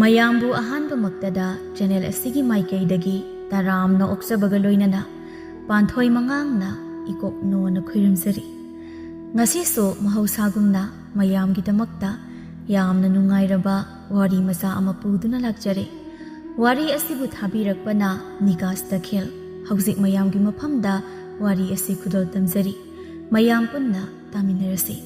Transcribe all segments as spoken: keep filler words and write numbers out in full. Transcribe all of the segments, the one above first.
ꯃꯌꯥꯝꯕꯨ ꯑꯍꯥꯟꯕꯃꯛꯇꯗ ꯆꯦꯅꯦꯜ ꯑꯁꯤꯒꯤ ꯃꯥꯏꯀꯩꯗꯒꯤ ꯇꯔꯥꯝꯅ ꯑꯣꯛꯆꯕꯒ ꯂꯣꯏꯅꯅ ꯄꯥꯟꯊꯣꯏ ꯃꯉꯥꯡꯅ ꯏꯀꯣꯛ ꯅꯣꯟꯅ ꯈꯨꯔꯨꯝꯖꯔꯤ꯫ ꯉꯁꯤꯁꯨ ꯃꯍꯧꯁꯥꯒꯨꯝꯅ ꯃꯌꯥꯝꯒꯤꯗꯃꯛꯇ ꯌꯥꯝꯅ ꯅꯨꯡꯉꯥꯏꯔꯕ ꯋꯥꯔꯤ ꯃꯆꯥ ꯑꯃ ꯄꯨꯗꯨꯅ ꯂꯥꯛꯆꯔꯦ꯫ ꯋꯥꯔꯤ ꯑꯁꯤꯕꯨ ꯊꯥꯕꯤꯔꯛꯄꯅ ꯅꯤꯀꯥꯁ ꯇꯈꯦꯜ꯫ ꯍꯧꯖꯤꯛ ꯃꯌꯥꯝꯒꯤ ꯃꯐꯝꯗ ꯋꯥꯔꯤ ꯑꯁꯤ ꯈꯨꯗꯣꯜ ꯇꯝꯖꯔꯤ꯫ ꯃꯌꯥꯝ ꯄꯨꯟꯅ ꯇꯥꯃꯤꯟꯅꯔꯁꯤ꯫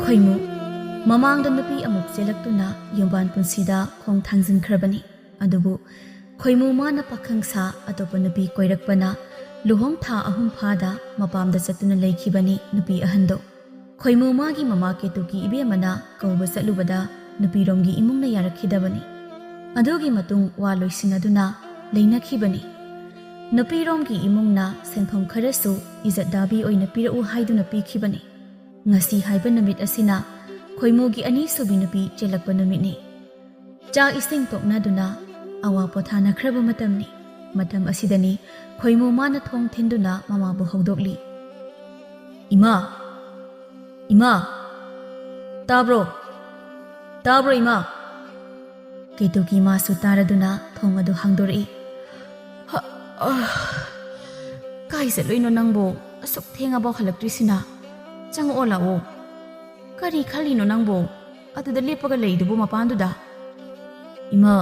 ꯈꯣꯏꯃꯨ꯫ ꯃꯃꯥꯡꯗ ꯅꯨꯄꯤ ꯑꯃꯨꯛ ꯆꯦꯜꯂꯛꯇꯨꯅ ꯌꯨꯝꯕꯥꯟ ꯄꯨꯟꯁꯤꯗ ꯈꯣꯡ ꯊꯥꯡꯖꯤꯟꯈ꯭ꯔꯕꯅꯤ꯫ ꯑꯗꯨꯕꯨ ꯈꯣꯏꯃꯨ ꯃꯥꯅ ꯄꯥꯈꯪ ꯁꯥ ꯑꯇꯣꯞꯄ ꯅꯨꯄꯤ ꯀꯣꯏꯔꯛꯄꯅ ꯂꯨꯍꯣꯡ ꯊꯥ ꯑꯍꯨꯝ ꯐꯥꯗ ꯃꯄꯥꯝꯗ ꯆꯠꯇꯨꯅ ꯂꯩꯈꯤꯕꯅꯤ ꯅꯨꯄꯤ ꯑꯍꯟꯗꯣ꯫ ꯈꯣꯏꯃꯨ ꯃꯥꯒꯤ ꯃꯃꯥ ꯀꯦꯇꯨꯀꯤ ꯏꯕꯦꯝꯃꯅ ꯀꯧꯕ ꯆꯠꯂꯨꯕꯗ ꯅꯨꯄꯤꯔꯣꯝꯒꯤ ꯏꯃꯨꯡꯅ ꯌꯥꯔꯛꯈꯤꯗꯕꯅꯤ꯫ ꯑꯗꯨꯒꯤ ꯃꯇꯨꯡ ꯋꯥ ꯂꯣꯏꯁꯤꯟꯅꯗꯨꯅ ꯂꯩꯅꯈꯤꯕꯅꯤ꯫ ꯅꯨꯄꯤꯔꯣꯝꯒꯤ ꯏꯃꯨꯡꯅ ꯁꯦꯟꯐꯝ ꯈꯔꯁꯨ ꯏꯖꯠ ꯗꯥꯕꯤ ꯑꯣꯏꯅ ꯄꯤꯔꯛꯎ ꯍꯥꯏꯗꯨꯅ ꯄꯤꯈꯤꯕꯅꯤ꯫ ꯉꯁꯤ ꯍꯥꯏꯕ ꯅꯨꯃꯤꯠ ꯑꯁꯤꯅ ꯈꯣꯏꯃꯨꯒꯤ ꯑꯅꯤꯁꯨꯕꯤ ꯅꯨꯄꯤ ꯆꯦꯜꯂꯛꯄ ꯅꯨꯃꯤꯠꯅꯤ꯫ ꯆꯥꯛ ꯏꯁꯤꯡ ꯇꯣꯛꯅꯗꯨꯅ ꯑꯋꯥ ꯄꯣꯊꯥꯅꯈ꯭ꯔꯕ ꯃꯇꯝꯅꯤ꯫ ꯃꯇꯝ ꯑꯁꯤꯗꯅꯤ ꯈꯣꯏꯃꯨ ꯃꯥꯅ ꯊꯣꯡ ꯊꯤꯟꯗꯨꯅ ꯃꯃꯥꯕꯨ ꯍꯧꯗꯣꯛꯂꯤ꯫ "ꯏꯃꯥ! ꯏꯃꯥ! ꯇꯥꯕ꯭ꯔꯣ? ꯇꯥꯕ꯭ꯔꯣ, ꯏꯃꯥ?" ꯀꯦꯇꯨꯀꯤ ꯃꯥꯁꯨ ꯇꯥꯔꯗꯨꯅ ꯊꯣꯡ ꯑꯗꯨ ꯍꯥꯡꯗꯣꯔꯛꯏ꯫ "ꯍ, ꯑ, ꯀꯥꯏ ꯆꯠꯂꯨꯏꯅꯣ ꯅꯪꯕꯨ? ꯑꯁꯨꯛ ꯊꯦꯡꯉꯕꯥꯎ ꯍꯜꯂꯛꯇ꯭ꯔꯤꯁꯤꯅ? ꯆꯪꯉꯛꯑꯣ ꯂꯥꯛꯑꯣ꯫ ꯀꯔꯤ ꯈꯜꯂꯤꯅꯣ ꯅꯪꯕꯨ? ꯑꯗꯨꯗ ꯂꯦꯞꯄꯒ ꯂꯩꯗꯨꯕꯨ ꯃꯄꯥꯟꯗꯨꯗ?" "ꯏꯃꯥ,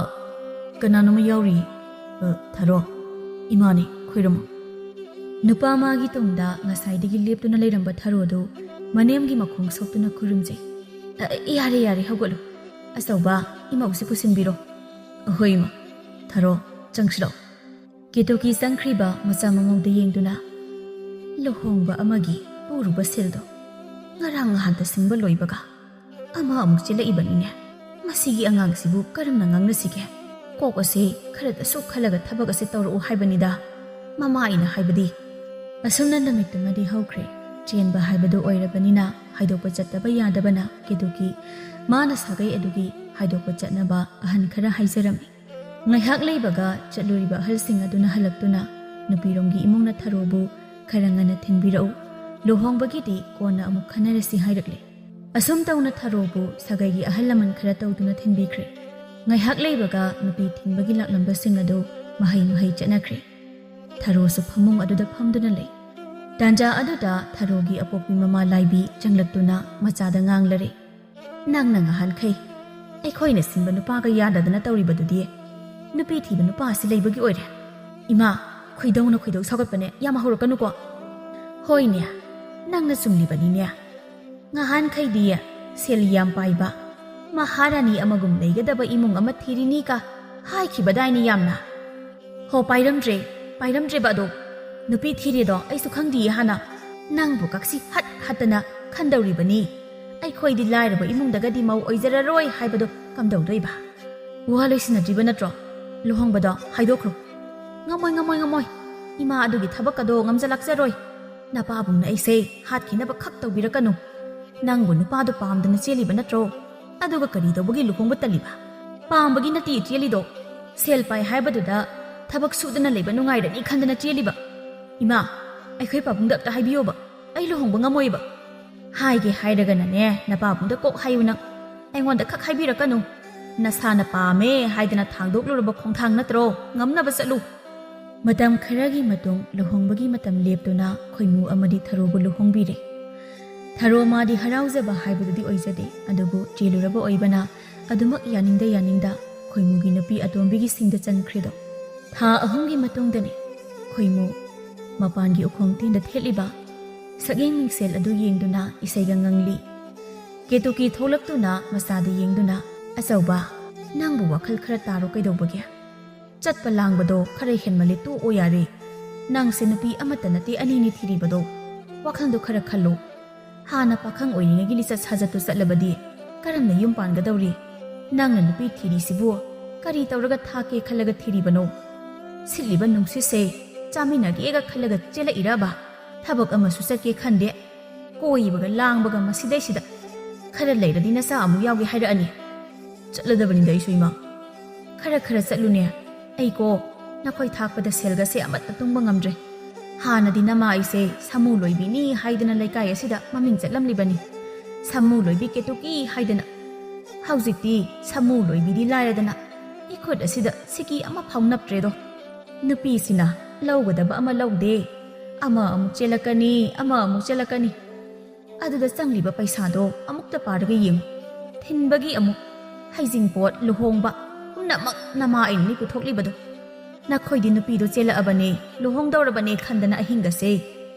ꯀꯅꯥꯅꯣꯝꯃ ꯌꯥꯎꯔꯤ꯫ ꯑ, ꯊꯥꯔꯣ, ꯏꯃꯥꯅꯤ, ꯈꯣꯏꯔꯝꯃꯨ꯫" ꯅꯨꯄꯥ ꯃꯥꯒꯤ ꯇꯨꯡꯗ ꯉꯁꯥꯏꯗꯒꯤ ꯂꯦꯞꯇꯨꯅ ꯂꯩꯔꯝꯕ ꯊꯥꯔꯣꯗꯨ ꯃꯅꯦꯝꯒꯤ ꯃꯈꯣꯡ ꯁꯣꯛꯇꯨꯅ ꯈꯨꯔꯨꯝꯖꯩ꯫ "ꯑ, ꯌꯥꯔꯦ, ꯌꯥꯔꯦ, ꯍꯧꯒꯠꯂꯨ꯫ ꯑꯆꯧꯕ, ꯏꯃꯧꯁꯤ ꯄꯨꯁꯤꯟꯕꯤꯔꯣ꯫" "ꯑꯍꯣꯏ, ꯏꯃꯥ꯫ ꯊꯥꯔꯣ, ꯆꯪꯁꯤꯜꯂꯛꯑꯣ꯫" ꯀꯦꯇꯨꯀꯤ ꯆꯪꯈ꯭ꯔꯤꯕ ꯃꯆꯥ ꯃꯃꯧꯗ ꯌꯦꯡꯗꯨꯅ, "ꯂꯨꯍꯣꯡꯕ ꯑꯃꯒꯤ ꯄꯨꯔꯨꯕ ꯁꯤꯜꯗꯣ ꯉꯔꯥꯡ ꯅꯍꯥꯟꯇ ꯁꯤꯡꯕ ꯂꯣꯏꯕꯒ ꯑꯃ ꯑꯃꯨꯛ ꯆꯦꯜꯂꯛꯏꯕꯅꯤꯅꯦ꯫ ꯃꯁꯤꯒꯤ ꯑꯉꯥꯡꯁꯤꯕꯨ ꯀꯔꯝꯅ ꯉꯥꯡꯅꯁꯤꯒꯦ? ꯀꯣꯛ ꯑꯁꯦ ꯈꯔꯗꯁꯨ ꯈꯜꯂꯒ ꯊꯕꯛ ꯑꯁꯦ ꯇꯧꯔꯛꯎ ꯍꯥꯏꯕꯅꯤꯗ꯫ ꯃꯃꯥ ꯑꯩꯅ ꯍꯥꯏꯕꯗꯤ꯫" ꯑꯁꯨꯝꯅ ꯅꯨꯃꯤꯠꯇꯨꯃꯗꯤ ꯍꯧꯈ꯭ꯔꯦ꯫ ꯆꯦꯟꯕ ꯍꯥꯏꯕꯗꯨ ꯑꯣꯏꯔꯕꯅꯤꯅ ꯍꯥꯏꯗꯣꯛꯄ ꯆꯠꯇꯕ ꯌꯥꯗꯕꯅ ꯀꯦꯇꯨꯀꯤ ꯃꯥꯅ ꯁꯥꯒꯩ ꯑꯗꯨꯒꯤ ꯍꯥꯏꯗꯣꯛꯄ ꯆꯠꯅꯕ ꯑꯍꯟ ꯈꯔ ꯍꯥꯏꯖꯔꯝꯃꯤ꯫ ꯉꯥꯏꯍꯥꯛ ꯂꯩꯕꯒ ꯆꯠꯂꯨꯔꯤꯕ ꯑꯍꯜꯁꯤꯡ ꯑꯗꯨꯅ ꯍꯜꯂꯛꯇꯨꯅ ꯅꯨꯄꯤꯔꯣꯝꯒꯤ ꯏꯃꯨꯡꯅ ꯊꯥꯔꯣꯕꯨ ꯈꯔ ꯉꯟꯅ ꯊꯤꯟꯕꯤꯔꯛꯎ, ꯂꯨꯍꯣꯡꯕꯒꯤꯗꯤ ꯀꯣꯟꯅ ꯑꯃꯨꯛ ꯈꯟꯅꯔꯁꯤ ꯍꯥꯏꯔꯛꯂꯦ꯫ ꯑꯁꯨꯝ ꯇꯧꯅ ꯊꯔꯣꯕꯨ ꯁꯥꯒꯩꯒꯤ ꯑꯍꯜ ꯂꯃꯟ ꯈꯔ ꯇꯧꯗꯨꯅ ꯊꯤꯟꯕꯤꯈ꯭ꯔꯦ꯫ ꯉꯥꯏꯍꯥꯛ ꯂꯩꯕꯒ ꯅꯨꯄꯤ ꯊꯤꯟꯕꯒꯤ ꯂꯥꯛꯂꯝꯕꯁꯤꯡ ꯑꯗꯨ ꯃꯍꯩ ꯃꯍꯩ ꯆꯠꯅꯈ꯭ꯔꯦ꯫ ꯊꯔꯣꯁꯨ ꯐꯃꯨꯡ ꯑꯗꯨꯗ ꯐꯝꯗꯨꯅ ꯂꯩ꯫ ꯇꯥꯟꯖꯥ ꯑꯗꯨꯗ ꯊꯔꯣꯒꯤ ꯑꯄꯣꯛꯄꯤ ꯃꯃꯥ ꯂꯥꯏꯕꯤ ꯆꯪꯂꯛꯇꯨꯅ ꯃꯆꯥꯗ ꯉꯥꯡꯂꯔꯦ, "ꯅꯪꯅ ꯉꯍꯥꯟꯈꯩ ꯑꯩꯈꯣꯏꯅ ꯁꯤꯟꯕ ꯅꯨꯄꯥꯒ ꯌꯥꯗꯗꯅ ꯇꯧꯔꯤꯕꯗꯨꯗꯤ ꯅꯨꯄꯤ ꯊꯤꯕ ꯅꯨꯄꯥ ꯑꯁꯤ ꯂꯩꯕꯒꯤ ꯑꯣꯏꯔꯦ꯫ ꯏꯃꯥ, ꯈꯣꯏꯗꯧꯅ ꯈꯣꯏꯗꯧ ꯁꯥꯎꯒꯠꯄꯅꯦ, ꯌꯥꯝ ꯍꯧꯔꯛꯀꯅꯨꯀꯣ꯫ ꯍꯣꯏꯅꯦ, ꯅꯪꯅ ꯆꯨꯝꯂꯤꯕꯅꯤꯅꯦ꯫ ꯉꯍꯥꯟꯈꯩꯗꯤ ꯁꯦꯜ ꯌꯥꯝ ꯄꯥꯏꯕ ꯃꯍꯥꯔꯥꯅꯤ ꯑꯃꯒꯨꯝ ꯂꯩꯒꯗꯕ ꯏꯃꯨꯡ ꯑꯃ ꯊꯤꯔꯤꯅꯤꯒ ꯍꯥꯏꯈꯤꯕꯗꯥꯏꯅꯦ ꯌꯥꯝꯅ꯫ ꯍꯣ, ꯄꯥꯏꯔꯝꯗ꯭ꯔꯦ, ꯄꯥꯏꯔꯝꯗ꯭ꯔꯦꯕ ꯑꯗꯣ꯫ ꯅꯨꯄꯤ ꯊꯤꯔꯦꯗꯣ ꯑꯩꯁꯨ ꯈꯪꯗꯤꯌꯦ ꯍꯥꯟꯅ꯫ ꯅꯪꯕꯨ ꯀꯛꯁꯤ ꯍꯠ ꯍꯠꯇꯅ ꯈꯟꯗꯧꯔꯤꯕꯅꯤ꯫ ꯑꯩꯈꯣꯏꯗꯤ ꯂꯥꯏꯔꯕ ꯏꯃꯨꯡꯗꯒꯗꯤ ꯃꯧ ꯑꯣꯏꯖꯔꯔꯣꯏ ꯍꯥꯏꯕꯗꯣ ꯀꯝꯗꯧꯗꯣꯏꯕ? ꯋꯥ ꯂꯣꯏꯁꯤꯟꯅꯗ꯭ꯔꯤꯕ ꯅꯠꯇ꯭ꯔꯣ? ꯂꯨꯍꯣꯡꯕꯗꯣ ꯍꯥꯏꯗꯣꯛꯈ꯭ꯔꯣ꯫ ꯉꯝꯃꯣꯏ, ꯉꯝꯃꯣꯏ, ꯉꯝꯃꯣꯏ꯫ ꯏꯃꯥ ꯑꯗꯨꯒꯤ ꯊꯕꯛꯀꯗꯣ ꯉꯝꯖ ꯂꯥꯛꯆꯔꯣꯏ꯫ ꯅꯄꯥꯕꯨꯡꯅ ꯑꯩꯁꯦ ꯍꯥꯠꯈꯤꯅꯕ ꯈꯛ ꯇꯧꯕꯤꯔꯛꯀꯅꯨ꯫ ꯅꯪꯕꯨ ꯅꯨꯄꯥꯗꯣ ꯄꯥꯝꯗꯅ ꯆꯦꯜꯂꯤꯕ ꯅꯠꯇ꯭ꯔꯣ? ꯑꯗꯨꯒ ꯀꯔꯤ ꯇꯧꯕꯒꯤ ꯂꯨꯍꯣꯡꯕ ꯇꯜꯂꯤꯕ? ꯄꯥꯝꯕꯒꯤ ꯅꯠꯇꯦ ꯆꯦꯜꯂꯤꯗꯣ꯫ ꯁꯦꯜ ꯄꯥꯏ ꯍꯥꯏꯕꯗꯨꯗ ꯊꯕꯛ ꯁꯨꯗꯅ ꯂꯩꯕ ꯅꯨꯡꯉꯥꯏꯔꯅꯤ ꯈꯟꯗꯅ ꯆꯦꯜꯂꯤꯕ꯫ ꯏꯃꯥ, ꯑꯩꯈꯣꯏ ꯄꯥꯕꯨꯡꯗ ꯑꯝꯇ ꯍꯥꯏꯕꯤꯌꯣꯕ꯫ ꯑꯩ ꯂꯨꯍꯣꯡꯕ ꯉꯝꯃꯣꯏꯕ꯫ ꯍꯥꯏꯒꯦ ꯍꯥꯏꯔꯒꯅꯅꯦ, ꯅꯄꯥꯕꯨꯡꯗ ꯀꯣꯛ ꯍꯥꯏꯌꯨ ꯅꯪ꯫ ꯑꯩꯉꯣꯟꯗ ꯈꯛ ꯍꯥꯏꯕꯤꯔꯛꯀꯅꯨ꯫ ꯅꯁꯥꯅ ꯄꯥꯝꯃꯦ ꯍꯥꯏꯗꯅ ꯊꯥꯡꯗꯣꯛꯂꯨꯔꯕ ꯈꯣꯡꯊꯥꯡ ꯅꯠꯇ꯭ꯔꯣ? ꯉꯝꯅꯕ ꯆꯠꯂꯨ꯫ ꯃꯇꯝ ꯈꯔꯒꯤ ꯃꯇꯨꯡ ꯂꯨꯍꯣꯡꯕꯒꯤ ꯃꯇꯝ ꯂꯦꯞꯇꯨꯅ ꯈꯣꯏꯃꯨ ꯑꯃꯗꯤ ꯊꯔꯣꯕꯨ ꯂꯨꯍꯣꯡꯕꯤꯔꯦ꯫ ꯊꯔꯣ ꯃꯥꯗꯤ ꯍꯔꯥꯎꯖꯕ ꯍꯥꯏꯕꯗꯨꯗꯤ ꯑꯣꯏꯖꯗꯦ, ꯑꯗꯨꯕꯨ ꯆꯦꯜꯂꯨꯔꯕ ꯑꯣꯏꯕꯅ ꯑꯗꯨꯃꯛ ꯌꯥꯅꯤꯡꯗ ꯌꯥꯅꯤꯡꯗ ꯈꯣꯏꯃꯨꯒꯤ ꯅꯨꯄꯤ ꯑꯇꯣꯝꯕꯤꯒꯤ ꯁꯤꯡꯗ ꯆꯟꯈ꯭ꯔꯦꯗꯣ꯫ ꯊꯥ ꯑꯍꯨꯝꯒꯤ ꯃꯇꯨꯡꯗꯅꯤ ꯈꯣꯏꯃꯨ ꯃꯄꯥꯟꯒꯤ ꯎꯈꯣꯡ ꯇꯦꯟꯗ ꯊꯦꯠꯂꯤꯕ ꯁꯛꯌꯦꯡ ꯃꯤꯡꯁꯦꯜ ꯑꯗꯨ ꯌꯦꯡꯗꯨꯅ ꯏꯁꯩꯒ ꯉꯪꯂꯤ꯫ ꯀꯦꯇꯨꯀꯤ ꯊꯣꯛꯂꯛꯇꯨꯅ ꯃꯆꯥꯗ ꯌꯦꯡꯗꯨꯅ, "ꯑꯆꯧꯕ, ꯅꯪꯕꯨ ꯋꯥꯈꯜ ꯈꯔ ꯇꯥꯔꯣ ꯀꯩꯗꯧꯕꯒꯦ? ꯆꯠꯄ ꯂꯥꯡꯕꯗꯣ ꯈꯔ ꯍꯦꯟꯃꯜꯂꯦ, ꯇꯣꯛꯑꯣ ꯌꯥꯔꯦ꯫ ꯅꯪꯁꯦ ꯅꯨꯄꯤ ꯑꯃꯠꯇ ꯅꯠꯇꯦ ꯑꯅꯤꯅꯤ ꯊꯤꯔꯤꯕꯗꯣ꯫ ꯋꯥꯈꯜꯗꯣ ꯈꯔ ꯈꯜꯂꯣ꯫ ꯍꯥꯟꯅ ꯄꯥꯈꯪ ꯑꯣꯏꯔꯤꯉꯩꯒꯤ ꯂꯤꯆꯠ ꯁꯥꯖꯠꯇꯨ ꯆꯠꯂꯕꯗꯤ ꯀꯔꯝꯅ ꯌꯨꯝ ꯄꯥꯟꯒꯗꯧꯔꯤ? ꯅꯪꯅ ꯅꯨꯄꯤ ꯊꯤꯔꯤꯁꯤꯕꯨ ꯀꯔꯤ ꯇꯧꯔꯒ ꯊꯥꯛꯀꯦ ꯈꯜꯂꯒ ꯊꯤꯔꯤꯕꯅꯣ? ꯁꯤꯠꯂꯤꯕ ꯅꯨꯡꯁꯤꯠꯁꯦ ꯆꯥꯃꯤꯟꯅꯒꯦꯒ ꯈꯜꯂꯒ ꯆꯦꯜꯂꯛꯏꯔꯕ? ꯊꯕꯛ ꯑꯃꯁꯨ ꯆꯠꯀꯦ ꯈꯟꯗꯦ꯫ ꯀꯣꯏꯕꯒ ꯂꯥꯡꯕꯒ ꯃꯁꯤꯗꯩꯁꯤꯗ꯫ ꯈꯔ ꯂꯩꯔꯗꯤ ꯅꯆꯥ ꯑꯃꯨꯛ ꯌꯥꯎꯒꯦ ꯍꯥꯏꯔꯛꯑꯅꯤ꯫ ꯆꯠꯂꯗꯕꯅꯤꯗ ꯑꯩꯁꯨ, ꯏꯃꯥ꯫ ꯈꯔ ꯈꯔ ꯆꯠꯂꯨꯅꯦ꯫ ꯑꯩꯀꯣ ꯅꯈꯣꯏ ꯊꯥꯛꯄꯗ ꯁꯦꯜꯒꯁꯦ ꯑꯃꯠꯇ ꯇꯨꯡꯕ ꯉꯝꯗ꯭ꯔꯦ꯫ ꯍꯥꯟꯅꯗꯤ ꯅꯃꯥ ꯑꯩꯁꯦ ꯁꯥꯃꯨ ꯂꯣꯏꯕꯤꯅꯤ ꯍꯥꯏꯗꯅ ꯂꯩꯀꯥꯏ ꯑꯁꯤꯗ ꯃꯃꯤꯡ ꯆꯠꯂꯝꯂꯤꯕꯅꯤ꯫ ꯁꯥꯃꯨ ꯂꯣꯏꯕꯤ ꯀꯦꯇꯨꯀꯤ ꯍꯥꯏꯗꯅ꯫ ꯍꯧꯖꯤꯛꯇꯤ ꯁꯥꯃꯨ ꯂꯣꯏꯕꯤꯗꯤ ꯂꯥꯏꯔꯗꯅ ꯏꯈꯨꯠ ꯑꯁꯤꯗ ꯁꯤꯀꯤ ꯑꯃ ꯐꯥꯎ ꯅꯞꯇ꯭ꯔꯦꯗꯣ꯫ ꯅꯨꯄꯤꯁꯤꯅ ꯂꯧꯒꯗꯕ ꯑꯃ ꯂꯧꯗꯦ, ꯑꯃ ꯑꯃꯨꯛ ꯆꯦꯜꯂꯛꯀꯅꯤ, ꯑꯃ ꯑꯃꯨꯛ ꯆꯦꯜꯂꯛꯀꯅꯤ꯫ ꯑꯗꯨꯗ ꯆꯪꯂꯤꯕ ꯄꯩꯁꯥꯗꯣ ꯑꯃꯨꯛꯇ ꯄꯥꯔꯒ ꯌꯦꯡꯉꯨ꯫ ꯊꯤꯟꯕꯒꯤ ꯑꯃꯨꯛ, ꯍꯩꯖꯤꯡꯄꯣꯠ, ꯂꯨꯍꯣꯡꯕ, ꯄꯨꯝꯅꯃꯛ ꯅꯃꯥ ꯑꯩꯅꯅꯤ ꯄꯨꯊꯣꯛꯂꯤꯕꯗꯣ꯫ ꯅꯈꯣꯏꯗꯤ ꯅꯨꯄꯤꯗꯣ ꯆꯦꯜꯂꯛꯑꯕꯅꯦ, ꯂꯨꯍꯣꯡꯗꯧꯔꯕꯅꯦ ꯈꯟꯗꯅ ꯑꯍꯤꯡꯒꯁꯦ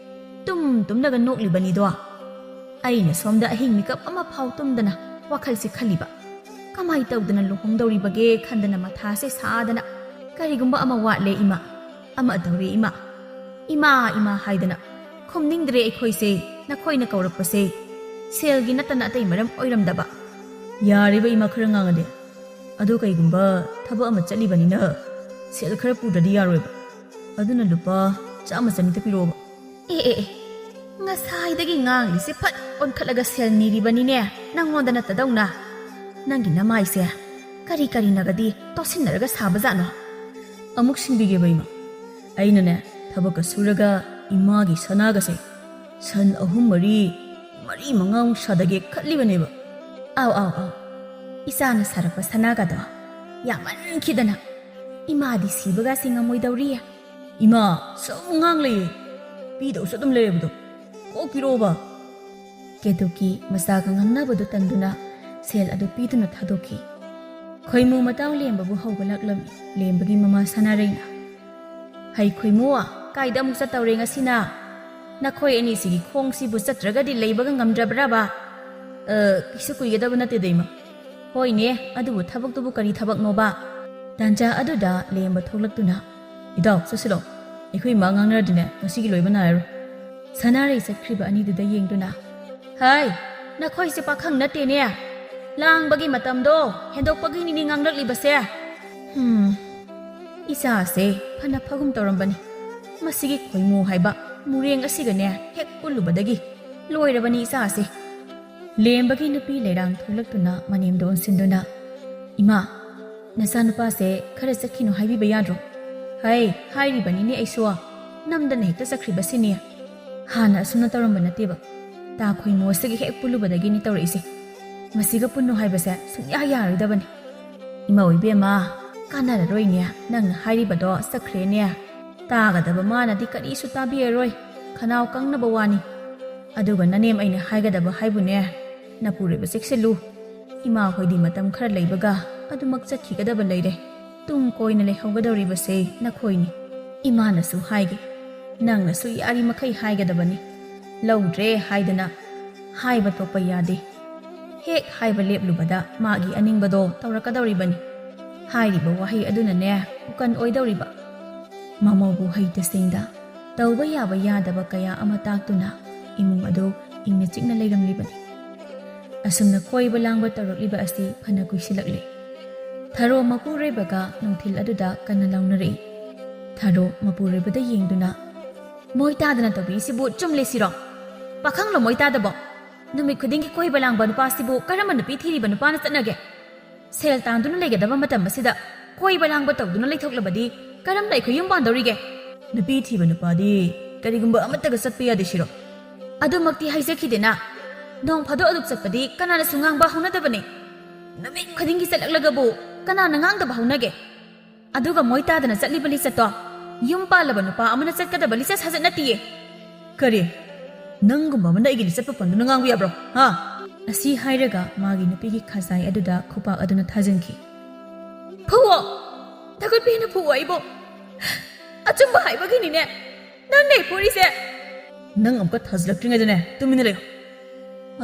ꯇꯨꯝ ꯇꯨꯝꯂꯒ ꯅꯣꯛꯂꯤꯕꯅꯤꯗꯣ꯫ ꯑꯩꯅ ꯁꯣꯝꯗ ꯑꯍꯤꯡ ꯃꯤꯀꯞ ꯑꯃ ꯐꯥꯎ ꯇꯨꯝꯗꯅ ꯋꯥꯈꯜꯁꯤ ꯈꯜꯂꯤꯕ꯫ ꯀꯃꯥꯏ ꯇꯧꯗꯅ ꯂꯨꯍꯣꯡꯗꯧꯔꯤꯕꯒꯦ ꯈꯟꯗꯅ ꯃꯊꯥꯁꯦ ꯁꯥꯗꯅ, "ꯀꯔꯤꯒꯨꯝꯕ ꯑꯃ ꯋꯥꯠꯂꯦ ꯏꯃꯥ, ꯑꯃ ꯇꯧꯔꯦ ꯏꯃꯥ, ꯏꯃꯥ, ꯏꯃꯥ" ꯍꯥꯏꯗꯅ ꯈꯨꯝꯅꯤꯡꯗ꯭ꯔꯦ ꯑꯩꯈꯣꯏꯁꯦ꯫ ꯅꯈꯣꯏꯅ ꯀꯧꯔꯛꯄꯁꯦ ꯁꯦꯜꯒꯤ ꯅꯠꯇꯅ ꯑꯇꯩ ꯃꯔꯝ ꯑꯣꯏꯔꯝꯗꯕ꯫ ꯌꯥꯔꯦꯕ ꯏꯃꯥ, ꯈꯔ ꯉꯥꯡꯉꯗꯤ꯫ ꯑꯗꯣ ꯀꯩꯒꯨꯝꯕ ꯊꯕꯛ ꯑꯃ ꯆꯠꯂꯤꯕꯅꯤꯅ ꯁꯦꯜ ꯈꯔ ꯄꯨꯗ꯭ꯔꯗꯤ ꯌꯥꯔꯣꯏꯕ꯫ ꯑꯗꯨꯅ ꯂꯨꯄꯥ ꯆꯥꯝꯃ ꯆꯅꯤꯇ ꯄꯤꯔꯛꯑꯣꯕ꯫ ꯑꯦ, ꯑꯦ, ꯑꯦ, ꯉꯁꯥꯏꯗꯒꯤ ꯉꯥꯡꯂꯤꯁꯦ ꯐꯠ ꯑꯣꯟꯈꯠꯂꯒ ꯁꯦꯜ ꯅꯤꯔꯤꯕꯅꯤꯅꯦ, ꯅꯪꯉꯣꯟꯗ ꯅꯠꯇꯗꯧꯅ꯫ ꯅꯪꯒꯤ ꯅꯃꯥꯏꯁꯦ ꯀꯔꯤ ꯀꯔꯤꯅꯒꯗꯤ ꯇꯣꯠꯁꯤꯟꯅꯔꯒ ꯁꯥꯕꯖꯥꯠꯅꯣ? ꯑꯃꯨꯛ ꯁꯤꯡꯕꯤꯒꯦꯕ ꯏꯃꯥ꯫ ꯑꯩꯅꯅꯦ, ꯊꯕꯛꯀ ꯁꯨꯔꯒ ꯏꯃꯥꯒꯤ ꯁꯅꯥꯒꯁꯦ ꯁꯟ ꯑꯍꯨꯝ ꯃꯔꯤ, ꯃꯔꯤ ꯃꯉꯥꯃꯨꯛ ꯁꯥꯗꯒꯦ ꯈꯠꯂꯤꯕꯅꯦꯕ꯫ ꯑꯥꯎ, ꯑꯥꯎ, ꯑꯥꯎ꯫ ꯏꯆꯥꯅ ꯁꯥꯔꯛꯄ ꯁꯅꯥꯒꯗꯣ ꯌꯥꯝꯃꯟꯈꯤꯗꯅ ꯏꯃꯥꯗꯤ ꯁꯤꯕꯒꯁꯦ ꯉꯝꯃꯣꯏꯗꯧꯔꯤ꯫ ꯏꯃꯥ, ꯁꯨꯝ ꯉꯥꯡ ꯂꯩꯌꯦ꯫ ꯄꯤꯗꯧꯁꯨ ꯑꯗꯨꯝ ꯂꯩꯔꯕꯗꯣ꯫ ꯀꯣꯛ ꯄꯤꯔꯛꯑꯣꯕ꯫ ꯀꯦꯇꯨꯀꯤ ꯃꯆꯥꯒ ꯉꯥꯡꯅꯕꯗꯨ ꯇꯟꯗꯨꯅ ꯁꯦꯜ ꯑꯗꯨ ꯄꯤꯗꯨꯅ ꯊꯥꯗꯣꯛꯈꯤ꯫ ꯈꯣꯏꯃꯨ ꯃꯇꯥꯎ ꯂꯦꯝꯕꯕꯨ ꯍꯧꯒꯠꯂꯛꯂꯝꯃꯤ꯫ ꯂꯦꯝꯕꯒꯤ ꯃꯃꯥ ꯁꯅꯥꯔꯩꯅ, "ꯍꯩ ꯈꯣꯏꯃꯨ, ꯀꯥꯏꯗ ꯑꯃꯨꯛ ꯆꯠꯇꯧꯔꯦ ꯉꯁꯤꯅ? ꯅꯈꯣꯏ ꯑꯅꯤꯁꯤꯒꯤ ꯈꯣꯡꯁꯤꯕꯨ ꯆꯠꯇ꯭ꯔꯒꯗꯤ ꯂꯩꯕꯒ ꯉꯝꯗ꯭ꯔꯕ꯭ꯔꯕ?" "ꯑ, ꯀꯩꯁꯨ ꯀꯨꯏꯒꯗꯕ ꯅꯠꯇꯦꯗ ꯏꯃꯥ꯫" "ꯍꯣꯏꯅꯦ, ꯑꯗꯨꯕꯨ ꯊꯕꯛꯇꯨꯕꯨ ꯀꯔꯤ ꯊꯕꯛꯅꯣꯕ?" ꯇꯥꯟꯖꯥ ꯑꯗꯨꯗ ꯂꯦꯝꯕ ꯊꯣꯛꯂꯛꯇꯨꯅ, "ꯏꯇꯥꯎ, ꯆꯠꯁꯤꯂꯣ꯫ ꯑꯩꯈꯣꯏ ꯏꯃꯥ ꯉꯥꯡꯅꯔꯗꯤꯅꯦ, ꯉꯁꯤꯒꯤ ꯂꯣꯏꯕ ꯅꯥꯏꯔꯔꯣꯏ꯫" ꯁꯅꯥꯔꯩ ꯆꯠꯈ꯭ꯔꯤꯕ ꯑꯅꯤꯗꯨꯗ ꯌꯦꯡꯗꯨꯅ, "ꯍꯩ, ꯅꯈꯣꯏꯁꯦ ꯄꯥꯈꯪ ꯅꯠꯇꯦꯅꯦ꯫ ꯂꯥꯡꯕꯒꯤ ꯃꯇꯝꯗꯣ ꯍꯦꯟꯗꯣꯛꯄꯒꯤꯅꯤꯅꯦ ꯉꯥꯡꯂꯛꯂꯤꯕꯁꯦ꯫ ꯍꯨꯝ, ꯏꯆꯥꯁꯦ ꯐꯅ ꯐꯒꯨꯝ ꯇꯧꯔꯝꯕꯅꯤ꯫ ꯃꯁꯤꯒꯤ ꯈꯣꯏꯃꯨ ꯍꯥꯏꯕ ꯃꯨꯔꯦꯡ ꯑꯁꯤꯒꯅꯦ ꯍꯦꯛ ꯄꯨꯜꯂꯨꯕꯗꯒꯤ ꯂꯣꯏꯔꯕꯅꯤ ꯏꯆꯥꯁꯦ꯫" ꯂꯦꯝꯕꯒꯤ ꯅꯨꯄꯤ ꯂꯩꯔꯥꯡ ꯊꯣꯛꯂꯛꯇꯨꯅ ꯃꯅꯦꯝꯗ ꯑꯣꯟꯁꯤꯟꯗꯨꯅ, "ꯏꯃꯥ, ꯅꯆꯥꯅꯨꯄꯥꯁꯦ ꯈꯔ ꯆꯠꯈꯤꯅꯨ ꯍꯥꯏꯕꯤꯕ ꯌꯥꯗ꯭ꯔꯣ?" "ꯍꯩ, ꯍꯥꯏꯔꯤꯕꯅꯤꯅꯦ ꯑꯩꯁꯨ꯫ ꯅꯝꯗꯅ ꯍꯦꯛꯇ ꯆꯠꯈ꯭ꯔꯤꯕꯁꯤꯅꯤ꯫ ꯍꯥꯟꯅ ꯑꯁꯨꯝꯅ ꯇꯧꯔꯝꯕ ꯅꯠꯇꯦꯕ꯫ ꯇꯥ ꯈꯣꯏꯃꯣꯁꯤꯒ ꯍꯦꯛ ꯄꯨꯜꯂꯨꯕꯗꯒꯤꯅꯤ ꯇꯧꯔꯛꯏꯁꯦ꯫ ꯃꯁꯤꯒ ꯄꯨꯟꯅꯨ ꯍꯥꯏꯕꯁꯦ ꯁꯨꯡꯌꯥ ꯌꯥꯔꯣꯏꯗꯕꯅꯤ꯫ ꯏꯃꯧ ꯏꯕꯦꯝꯃ, ꯀꯥꯟꯅꯔꯔꯣꯏꯅꯦ, ꯅꯪꯅ ꯍꯥꯏꯔꯤꯕꯗꯣ ꯆꯠꯈ꯭ꯔꯦꯅꯦ꯫ ꯇꯥꯒꯗꯕ ꯃꯥꯅꯗꯤ ꯀꯔꯤꯁꯨ ꯇꯥꯕꯤꯔꯔꯣꯏ, ꯈꯅꯥꯎ ꯀꯪꯅꯕ ꯋꯥꯅꯤ꯫ ꯑꯗꯨꯒ ꯅꯅꯦꯝ ꯑꯩꯅ ꯍꯥꯏꯒꯗꯕ ꯍꯥꯏꯕꯨꯅꯦ, ꯅꯄꯨꯔꯣꯏꯕ ꯆꯦꯛꯁꯤꯜꯂꯨ꯫ ꯏꯃꯥ ꯍꯣꯏꯗꯤ ꯃꯇꯝ ꯈꯔ ꯂꯩꯕꯒ ꯑꯗꯨꯃꯛ ꯆꯠꯈꯤꯒꯗꯕ ꯂꯩꯔꯦ꯫ ꯇꯨꯡ ꯀꯣꯏꯅ ꯂꯩꯍꯧꯒꯗꯧꯔꯤꯕꯁꯦ ꯅꯈꯣꯏꯅꯤ꯫ ꯏꯃꯥꯅꯁꯨ ꯍꯥꯏꯒꯦ, ꯅꯪꯅꯁꯨ ꯌꯥꯔꯤꯃꯈꯩ ꯍꯥꯏꯒꯗꯕꯅꯤ꯫ ꯂꯧꯗ꯭ꯔꯦ ꯍꯥꯏꯗꯅ ꯍꯥꯏꯕ ꯇꯣꯛꯄ ꯌꯥꯗꯦ꯫ ꯍꯦꯛ ꯍꯥꯏꯕ ꯂꯦꯞꯂꯨꯕꯗ ꯃꯥꯒꯤ ꯑꯅꯤꯡꯕꯗꯣ ꯇꯧꯔꯛꯀꯗꯧꯔꯤꯕꯅꯤ꯫ ꯍꯥꯏꯔꯤꯕ ꯋꯥꯍꯩ ꯑꯗꯨꯅꯅꯦ ꯎꯀꯟ ꯑꯣꯏꯗꯧꯔꯤꯕ꯫ ꯃꯃꯧꯕꯨ ꯍꯩ ꯇꯁꯦꯡꯗ ꯇꯧꯕ ꯌꯥꯕ ꯌꯥꯗꯕ ꯀꯌꯥ ꯑꯃ ꯇꯥꯛꯇꯨꯅ ꯏꯃꯨꯡ ꯑꯗꯨ ꯏꯪꯅ ꯆꯤꯛꯅ ꯂꯩꯔꯝꯂꯤꯕꯅꯤ꯫ ꯑꯁꯨꯝꯅ ꯀꯣꯏꯕ ꯂꯥꯡꯕ ꯇꯧꯔꯛꯂꯤꯕ ꯑꯁꯤ ꯐꯅ ꯀꯨꯏꯁꯤꯜꯂꯛꯂꯦ꯫ ꯊꯔꯣ ꯃꯄꯨꯔꯣꯏꯕꯒ ꯅꯨꯡꯊꯤꯜ ꯑꯗꯨꯗ ꯀꯟꯅ ꯂꯥꯎꯅꯔꯛꯏ꯫ ꯊꯔꯣ ꯃꯄꯨꯔꯣꯏꯕꯗ ꯌꯦꯡꯗꯨꯅ, "ꯃꯣꯏ ꯇꯥꯗꯅ ꯇꯧꯕꯤꯔꯤꯁꯤꯕꯨ ꯆꯨꯝꯂꯦ ꯁꯤꯔꯣ? ꯄꯥꯈꯪꯂꯣ ꯃꯣꯏ ꯇꯥꯗꯕꯣ? ꯅꯨꯃꯤꯠ ꯈꯨꯗꯤꯡꯒꯤ ꯀꯣꯏꯕ ꯂꯥꯡꯕ ꯅꯨꯄꯥꯁꯤꯕꯨ ꯀꯔꯝꯕ ꯅꯨꯄꯤ ꯊꯤꯔꯤꯕ ꯅꯨꯄꯥꯅ ꯆꯠꯅꯒꯦ? ꯁꯦꯜ ꯇꯥꯟꯗꯨꯅ ꯂꯩꯒꯗꯕ ꯃꯇꯝ ꯑꯁꯤꯗ ꯀꯣꯏꯕ ꯂꯥꯡꯕ ꯇꯧꯗꯨꯅ ꯂꯩꯊꯣꯛꯂꯕꯗꯤ ꯀꯔꯝꯅ ꯑꯩꯈꯣꯏ ꯌꯨꯝ ꯄꯥꯟꯗꯧꯔꯤꯒꯦ? ꯅꯨꯄꯤ ꯊꯤꯕ ꯅꯨꯄꯥꯗꯤ ꯀꯔꯤꯒꯨꯝꯕ ꯑꯃꯠꯇꯒ ꯆꯠꯄ ꯌꯥꯗꯦ ꯁꯤꯔꯣ?" ꯑꯗꯨꯃꯛꯇꯤ ꯍꯥꯏꯖꯈꯤꯗꯦꯅ꯫ ꯅꯣꯡ ꯐꯥꯗꯣꯛ ꯑꯗꯨꯛ ꯆꯠꯄꯗꯤ ꯀꯅꯥꯅꯁꯨ ꯉꯥꯡꯕ ꯍꯧꯅꯗꯕꯅꯤ꯫ ꯅꯨꯃꯤꯠ ꯈꯨꯗꯤꯡꯒꯤ ꯆꯠꯂꯛꯂꯒꯕꯨ ꯀꯅꯥꯅ ꯉꯥꯡꯗꯕ ꯍꯧꯅꯒꯦ? ꯑꯗꯨꯒ ꯃꯣꯏ ꯇꯥꯗꯅ ꯆꯠꯂꯤꯕ ꯂꯤꯆꯠꯇꯣ ꯌꯨꯝ ꯄꯥꯜꯂꯕ ꯅꯨꯄꯥ ꯑꯃꯅ ꯆꯠꯀꯗꯕ ꯂꯤꯆꯠ ꯁꯥꯖꯠ ꯅꯠꯇꯤꯌꯦ꯫ ꯀꯔꯤ? ꯅꯪꯒꯨꯝꯕ ꯑꯃꯅ ꯑꯩꯒꯤ ꯂꯤꯆꯠ ꯄꯟꯗꯨꯅ ꯉꯥꯡꯕ ꯌꯥꯕ꯭ꯔꯣ? ꯍꯥ? ꯑꯁꯤ ꯍꯥꯏꯔꯒ ꯃꯥꯒꯤ ꯅꯨꯄꯤꯒꯤ ꯈꯖꯥꯏ ꯑꯗꯨꯗ ꯈꯨꯄꯥꯛ ꯑꯗꯨꯅ ꯊꯥꯖꯤꯟꯈꯤ꯫ "ꯐꯨꯑꯣ! ꯊꯥꯒꯠꯄ ꯍꯦꯟꯅ ꯐꯨꯑꯣ ꯑꯩꯕꯨ! ꯑꯆꯨꯝꯕ ꯍꯥꯏꯕꯒꯤꯅꯤꯅꯦ ꯅꯪꯅ ꯑꯩ ꯐꯨꯔꯤꯁꯦ!" "ꯅꯪ ꯑꯃꯨꯛꯀ ꯊꯥꯖꯤꯜꯂꯛꯇ꯭ꯔꯤꯉꯩꯗꯅꯦ ꯇꯨꯃꯤꯟꯅ ꯂꯩꯌꯨ꯫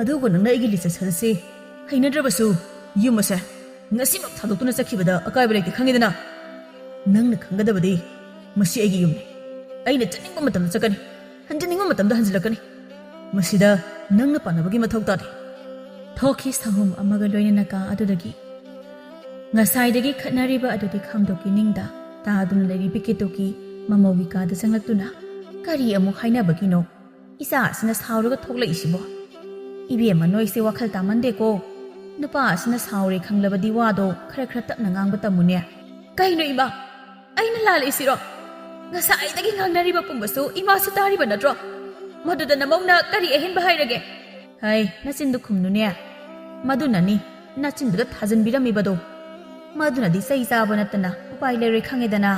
ꯑꯗꯨꯒ ꯅꯪꯅ ꯑꯩꯒꯤ ꯂꯤꯆꯠ ꯁꯥꯖꯠꯁꯤ ꯍꯩꯅꯗ꯭ꯔꯕꯁꯨ ꯌꯨꯝ ꯑꯁꯦ ꯉꯁꯤꯃꯛ ꯊꯥꯗꯣꯛꯇꯨꯅ ꯆꯠꯈꯤꯕꯗ ꯑꯀꯥꯏꯕ ꯂꯩꯇꯦ, ꯈꯪꯉꯤꯗꯅ? ꯅꯪꯅ ꯈꯪꯒꯗꯕꯗꯤ ꯃꯁꯤ ꯑꯩꯒꯤ ꯌꯨꯝꯅꯤ꯫ ꯑꯩꯅ ꯆꯠꯅꯤꯡꯕ ꯃꯇꯝꯗ ꯆꯠꯀꯅꯤ, ꯍꯟꯖꯅꯤꯡꯕ ꯃꯇꯝꯗ ꯍꯟꯖꯤꯜꯂꯛꯀꯅꯤ꯫ ꯃꯁꯤꯗ ꯅꯪꯅ ꯄꯥꯟꯅꯕꯒꯤ ꯃꯊꯧ ꯇꯥꯗꯦ꯫" ꯊꯣꯛꯈꯤ ꯁꯍꯨꯝ ꯑꯃꯒ ꯂꯣꯏꯅꯅ ꯀꯥ ꯑꯗꯨꯗꯒꯤ꯫ ꯉꯁꯥꯏꯗꯒꯤ ꯈꯠꯅꯔꯤꯕ ꯑꯗꯨꯗꯤ ꯈꯥꯝꯗꯣꯛꯀꯤ ꯅꯤꯡꯗ ꯇꯥꯗꯨꯅ ꯂꯩꯔꯤ ꯕꯤꯀꯦꯇꯣꯀꯤ ꯃꯃꯧꯒꯤ ꯀꯥꯗ ꯆꯪꯂꯛꯇꯨꯅ, "ꯀꯔꯤ ꯑꯃꯨꯛ ꯍꯥꯏꯅꯕꯒꯤꯅꯣ ꯏꯆꯥ ꯑꯁꯤꯅ ꯁꯥꯎꯔꯒ ꯊꯣꯛꯂꯛꯏꯁꯤꯕꯣ? ꯏꯕꯦꯝꯃ, ꯅꯣꯏꯁꯦ ꯋꯥꯈꯜ ꯇꯥꯃꯟꯗꯦꯀꯣ꯫ ꯅꯨꯄꯥ ꯑꯁꯤꯅ ꯁꯥꯎꯔꯦ ꯈꯪꯂꯕꯗꯤ ꯋꯥꯗꯣ ꯈꯔ ꯈꯔ ꯇꯞꯅ ꯉꯥꯡꯕ ꯇꯝꯃꯨꯅꯦ꯫" "ꯀꯩꯅꯣ ꯏꯃꯥ? ꯑꯩꯅ ꯂꯥꯜꯂꯛꯏꯁꯤꯔꯣ? ꯉꯁꯥꯏꯗꯒꯤ ꯉꯥꯡꯅꯔꯤꯕ ꯄꯨꯝꯕꯁꯨ ꯏꯃꯥꯁꯨ ꯇꯥꯔꯤꯕ ꯅꯠꯇ꯭ꯔꯣ? ꯃꯗꯨꯗ ꯅꯃꯧꯅ ꯀꯔꯤ ꯑꯍꯦꯟꯕ ꯍꯥꯏꯔꯒꯦ? ꯍꯩ, ꯅꯆꯤꯟꯗꯨ ꯈꯨꯝꯅꯨꯅꯦ꯫ ꯃꯗꯨꯅꯅꯤ ꯅꯆꯤꯟꯗꯨꯗ ꯊꯥꯖꯤꯟꯕꯤꯔꯝꯃꯤꯕꯗꯣ꯫ ꯃꯗꯨꯅꯗꯤ ꯆꯩ ꯆꯥꯕ ꯅꯠꯇꯅ ꯎꯄꯥꯏ ꯂꯩꯔꯣꯏ ꯈꯪꯉꯦꯗꯅ꯫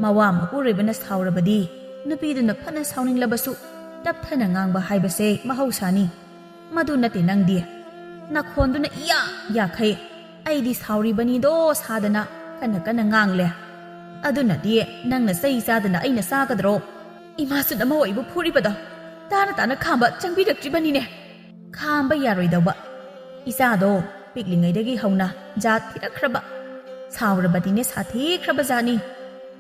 ꯃꯋꯥ ꯃꯄꯨꯔꯣꯏꯕꯅ ꯁꯥꯎꯔꯕꯗꯤ ꯅꯨꯄꯤꯗꯨꯅ ꯐꯅ ꯁꯥꯎꯅꯤꯡꯂꯕꯁꯨ ꯇꯞꯊꯅ ꯉꯥꯡꯕ ꯍꯥꯏꯕꯁꯦ ꯃꯍꯧꯁꯥꯅꯤ꯫ ꯃꯗꯨ ꯅꯠꯇꯦ ꯅꯪꯗꯤ꯫ ꯅꯈꯣꯟꯗꯨꯅ ꯏꯌꯥ ꯌꯥꯈꯩ꯫ ꯑꯩꯗꯤ ꯁꯥꯎꯔꯤꯕꯅꯤꯗꯣ ꯁꯥꯗꯅ ꯀꯟꯅ ꯀꯟꯅ ꯉꯥꯡꯂꯦ꯫ ꯑꯗꯨꯅꯗꯤ ꯅꯪꯅ ꯆꯩ ꯆꯥꯗꯅ ꯑꯩꯅ ꯆꯥꯒꯗ꯭ꯔꯣ? ꯏꯃꯥꯁꯨ ꯅꯃꯧ ꯑꯩꯕꯨ ꯐꯨꯔꯤꯕꯗꯣ ꯇꯥꯅ ꯇꯥꯅ ꯈꯥꯝꯕ ꯆꯪꯕꯤꯔꯛꯇ꯭ꯔꯤꯕꯅꯤꯅꯦ꯫ ꯈꯥꯝꯕ ꯌꯥꯔꯣꯏꯗꯧꯕ꯫ ꯏꯆꯥꯗꯣ ꯄꯤꯛꯂꯤꯉꯩꯗꯒꯤ ꯍꯧꯅ ꯖꯥꯠ ꯊꯤꯔꯛꯈ꯭ꯔꯕ, ꯁꯥꯎꯔꯕꯗꯤꯅꯦ ꯁꯥꯊꯤꯈ꯭ꯔꯕ ꯖꯥꯠꯅꯤ꯫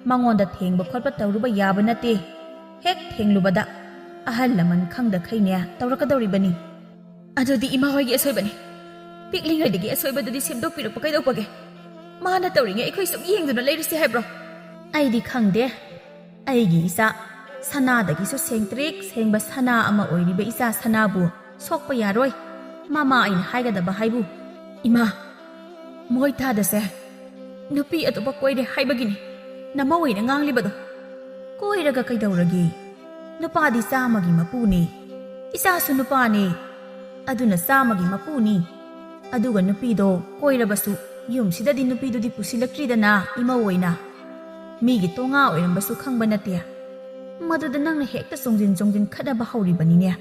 ꯃꯉꯣꯟꯗ ꯊꯦꯡꯕ ꯈꯣꯠꯄ ꯇꯧꯔꯨꯕ ꯌꯥꯕ ꯅꯠꯇꯦ꯫ ꯍꯦꯛ ꯊꯦꯡꯂꯨꯕꯗ ꯑꯍꯜ ꯂꯃꯟ ꯈꯪꯗ ꯈꯩꯅꯦ ꯇꯧꯔꯛꯀꯗꯧꯔꯤꯕꯅꯤ꯫ ꯑꯗꯨꯗꯤ ꯏꯃꯥ ꯍꯣꯏꯒꯤ ꯑꯁꯣꯏꯕꯅꯤ꯫ ꯄꯤꯛꯂꯤꯉꯩꯗꯒꯤ ꯑꯁꯣꯏꯕꯗꯨꯗꯤ ꯁꯦꯝꯗꯣꯛꯄꯤꯔꯛꯄ ꯀꯩꯗꯧꯕꯒꯦ? ꯃꯥꯅ ꯇꯧꯔꯤꯉꯩ ꯑꯩꯈꯣꯏ ꯁꯨꯝ ꯌꯦꯡꯗꯨꯅ ꯂꯩꯔꯁꯤ ꯍꯥꯏꯕ꯭ꯔꯣ? ꯑꯩꯗꯤ ꯈꯪꯗꯦ꯫ ꯑꯩꯒꯤ ꯏꯆꯥ, ꯁꯅꯥꯗꯒꯤꯁꯨ ꯁꯦꯡꯇ꯭ꯔꯤꯛ ꯁꯦꯡꯕ ꯁꯅꯥ ꯑꯃ ꯑꯣꯏꯔꯤꯕ ꯏꯆꯥ ꯁꯅꯥꯕꯨ ꯁꯣꯛꯄ ꯌꯥꯔꯣꯏ꯫ ꯃꯃꯥ ꯑꯩꯅ ꯍꯥꯏꯒꯗꯕ ꯍꯥꯏꯕꯨ, ꯏꯃꯥ, ꯃꯣꯏ ꯇꯥꯗꯁꯦ꯫ ꯅꯨꯄꯤ ꯑꯇꯣꯞꯄ ꯀꯣꯏꯔꯦ ꯍꯥꯏꯕꯒꯤꯅꯤ ꯅꯃꯧ ꯑꯣꯏꯅ ꯉꯥꯡꯂꯤꯕꯗꯣ꯫ ꯀꯣꯏꯔꯒ ꯀꯩꯗꯧꯔꯒꯦ? ꯅꯨꯄꯥꯗꯤ ꯆꯥꯝꯃꯒꯤ ꯃꯄꯨꯅꯤ, ꯏꯆꯥꯁꯨ ꯅꯨꯄꯥꯅꯤ꯫ ꯑꯗꯨꯅ ꯆꯥꯝꯃꯒꯤ ꯃꯄꯨꯅꯤ꯫ ꯑꯗꯨꯒ ꯅꯨꯄꯤꯗꯣ ꯀꯣꯏꯔꯕꯁꯨ ꯌꯨꯝꯁꯤꯗꯗꯤ ꯅꯨꯄꯤꯗꯨꯗꯤ ꯄꯨꯁꯤꯜꯂꯛꯇ꯭ꯔꯤꯗꯅ ꯏꯃꯧ ꯑꯣꯏꯅ꯫ ꯃꯤꯒꯤ ꯇꯣꯉꯥ ꯑꯣꯏꯔꯝꯕꯁꯨ ꯈꯪꯕ ꯅꯠꯇꯦ꯫ ꯃꯗꯨꯗ ꯅꯪꯅ ꯍꯦꯛꯇ ꯆꯣꯡꯖꯤꯟ ꯆꯣꯡꯖꯤꯟ ꯈꯠꯅꯕ ꯍꯧꯔꯤꯕꯅꯤꯅꯦ꯫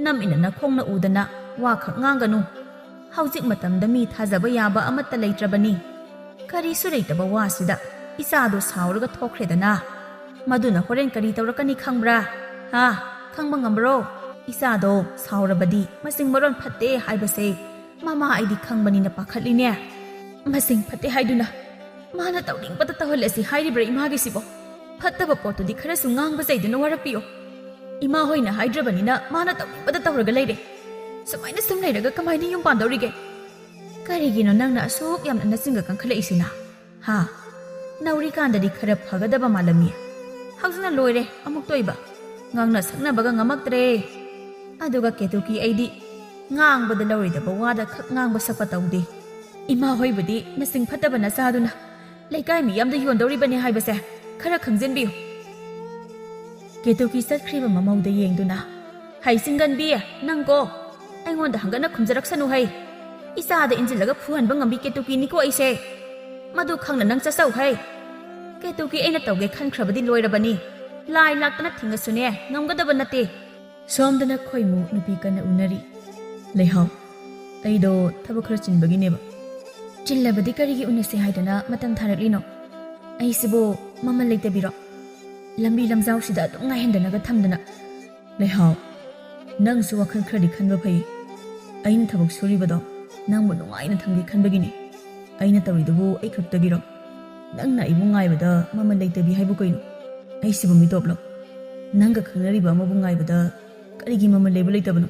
ꯅꯝ ꯏꯟꯅ ꯅꯈꯣꯡꯅ ꯎꯗꯅ ꯋꯥꯈꯛ ꯉꯥꯡꯒꯅꯨ꯫ ꯍꯧꯖꯤꯛ ꯃꯇꯝꯗ ꯃꯤ ꯊꯥꯖꯕ ꯌꯥꯕ ꯑꯃꯠꯇ ꯂꯩꯇ꯭ꯔꯕꯅꯤ꯫ ꯀꯔꯤꯁꯨ ꯂꯩꯇꯕ ꯋꯥꯁꯤꯗ ꯏꯆꯥꯗꯣ ꯁꯥꯎꯔꯒ ꯊꯣꯛꯈ꯭ꯔꯦꯗꯅ꯫ ꯃꯗꯨꯅ ꯍꯣꯔꯦꯟ ꯀꯔꯤ ꯇꯧꯔꯛꯀꯅꯤ ꯈꯪꯕ꯭ꯔꯥ? ꯍꯥ? ꯈꯪꯕ ꯉꯝꯕ꯭ꯔꯣ? ꯏꯆꯥꯗꯣ ꯁꯥꯎꯔꯕꯗꯤ ꯃꯆꯤꯡ ꯃꯔꯣꯟ ꯐꯠꯇꯦ ꯍꯥꯏꯕꯁꯦ ꯃꯃꯥ ꯑꯩꯗꯤ ꯈꯪꯕꯅꯤꯅ ꯄꯥꯈꯠꯂꯤꯅꯦ꯫ ꯃꯆꯤꯡ ꯐꯠꯇꯦ ꯍꯥꯏꯗꯨꯅ ꯃꯥꯅ ꯇꯧꯅꯤꯡꯕꯗ ꯇꯧꯍꯜꯂꯁꯤ ꯍꯥꯏꯔꯤꯕ꯭ꯔꯥ ꯏꯃꯥꯒꯤꯁꯤꯕꯣ? ꯐꯠꯇꯕ ꯄꯣꯠꯇꯨꯗꯤ ꯈꯔꯁꯨ ꯉꯥꯡꯕ ꯆꯩꯗꯨꯅ ꯋꯥꯔꯛꯄꯤꯌꯣ꯫ ꯏꯃꯥ ꯍꯣꯏꯅ ꯍꯥꯏꯗ꯭ꯔꯕꯅꯤꯅ ꯃꯥꯅ ꯇꯧꯅꯤꯡꯕꯗ ꯇꯧꯔꯒ ꯂꯩꯔꯦ꯫ ꯁꯨꯃꯥꯏꯅ ꯁꯨꯝ ꯂꯩꯔꯒ ꯀꯃꯥꯏꯅ ꯌꯨꯝ ꯄꯥꯟꯗꯧꯔꯤꯒꯦ? ꯀꯔꯤꯒꯤꯅꯣ ꯅꯪꯅ ꯑꯁꯨꯛ ꯌꯥꯝꯅ ꯅꯆꯤꯟꯒ ꯀꯟꯈꯠꯂꯛꯏꯁꯤꯅ? ꯍꯥ? ꯅꯧꯔꯤꯀꯥꯟꯗꯗꯤ ꯈꯔ ꯐꯒꯗꯕ ꯃꯥꯜꯂꯝꯃꯤ꯫ ꯍꯧꯖꯤꯛꯅ ꯂꯣꯏꯔꯦ ꯑꯃꯨꯛ ꯇꯣꯏꯕ꯫ ꯉꯥꯡꯅ ꯁꯛꯅꯕꯒ ꯉꯝꯃꯛꯇ꯭ꯔꯦ꯫ ꯑꯗꯨꯒ ꯀꯦꯇꯨꯀꯤ ꯑꯩꯗꯤ ꯉꯥꯡꯕꯗ ꯂꯧꯔꯣꯏꯗꯕ ꯋꯥꯗ ꯈꯛ ꯉꯥꯡꯕ ꯁꯛꯄ ꯇꯧꯗꯦ꯫ ꯏꯃꯥ ꯍꯣꯏꯕꯨꯗꯤ ꯃꯆꯤꯡ ꯐꯠꯇꯕ ꯅꯆꯥꯗꯨꯅ ꯂꯩꯀꯥꯏ ꯃꯤꯌꯥꯝꯗ ꯌꯣꯟꯗꯧꯔꯤꯕꯅꯤ ꯍꯥꯏꯕꯁꯦ ꯈꯔ ꯈꯪꯖꯤꯟꯕꯤꯌꯨ꯫ ꯀꯦꯇꯨꯀꯤ ꯆꯠꯈ꯭ꯔꯤꯕ ꯃꯃꯧꯗ ꯌꯦꯡꯗꯨꯅ, "ꯍꯩ ꯆꯤꯡꯒꯟꯕꯤ, ꯅꯪꯀꯣ ꯑꯩꯉꯣꯟꯗ ꯍꯪꯒꯠꯅ ꯈꯨꯝꯖꯔꯛꯁꯅꯨ ꯍꯩ꯫ ꯏꯆꯥꯗ ꯏꯟꯁꯤꯜꯂꯒ ꯐꯨꯍꯟꯕ ꯉꯝꯕꯤ ꯀꯦꯇꯨꯀꯤꯅꯤꯀꯣ ꯑꯩꯁꯦ꯫ ꯃꯗꯨ ꯈꯪꯅ ꯅꯪ ꯆꯠꯆꯧ ꯍꯩ꯫ ꯀꯦꯇꯨꯀꯤ ꯑꯩꯅ ꯇꯧꯒꯦ ꯈꯟꯈ꯭ꯔꯕꯗꯤ ꯂꯣꯏꯔꯕꯅꯤ꯫ ꯂꯥꯏ ꯂꯥꯛꯇꯅ ꯊꯤꯡꯉꯁꯨꯅꯦ ꯉꯝꯒꯗꯕ ꯅꯠꯇꯦ꯫" ꯁꯣꯝꯗꯅ ꯈꯣꯏꯃꯨ ꯅꯨꯄꯤ ꯀꯟꯅ ꯎꯅꯔꯤ꯫ "ꯂꯩꯍꯥꯎ, ꯑꯩꯗꯣ ꯊꯕꯛ ꯈꯔ ꯆꯤꯟꯕꯒꯤꯅꯦꯕ꯫" "ꯆꯤꯜꯂꯕꯗꯤ ꯀꯔꯤꯒꯤ ꯎꯅꯁꯦ ꯍꯥꯏꯗꯅ ꯃꯇꯝ ꯊꯥꯔꯛꯂꯤꯅꯣ? ꯑꯩꯁꯤꯕꯨ ꯃꯃꯜ ꯂꯩꯇꯕꯤꯔꯣ? ꯂꯝꯕꯤ ꯂꯝꯖꯥꯎꯁꯤꯗ ꯑꯗꯨꯝ ꯉꯥꯏꯍꯟꯗꯅꯒ ꯊꯝꯗꯅ꯫" "ꯂꯩꯍꯥꯎ, ꯅꯪꯁꯨ ꯋꯥꯈꯜ ꯈꯔꯗꯤ ꯈꯟꯕ ꯐꯩ꯫ ꯑꯩꯅ ꯊꯕꯛ ꯁꯨꯔꯤꯕꯗꯣ ꯅꯪꯕꯨ ꯅꯨꯡꯉꯥꯏꯅ ꯊꯝꯒꯦ ꯈꯟꯕꯒꯤꯅꯤ꯫ ꯑꯩꯅ ꯇꯧꯔꯤꯗꯨꯕꯨ ꯑꯩ ꯈꯛꯇꯒꯤꯔꯣ? ꯅꯪꯅ ꯑꯩꯕꯨ ꯉꯥꯏꯕꯗ ꯃꯃꯜ ꯂꯩꯇꯕꯤ ꯍꯥꯏꯕꯨ ꯀꯩꯅꯣ? ꯑꯩꯁꯤꯕꯨ ꯃꯤꯇꯣꯞꯂꯣ? ꯅꯪꯒ ꯈꯪꯅꯔꯤꯕ ꯑꯃꯕꯨ ꯉꯥꯏꯕꯗ ꯀꯔꯤꯒꯤ ꯃꯃꯜ ꯂꯩꯕ ꯂꯩꯇꯕꯅꯣ?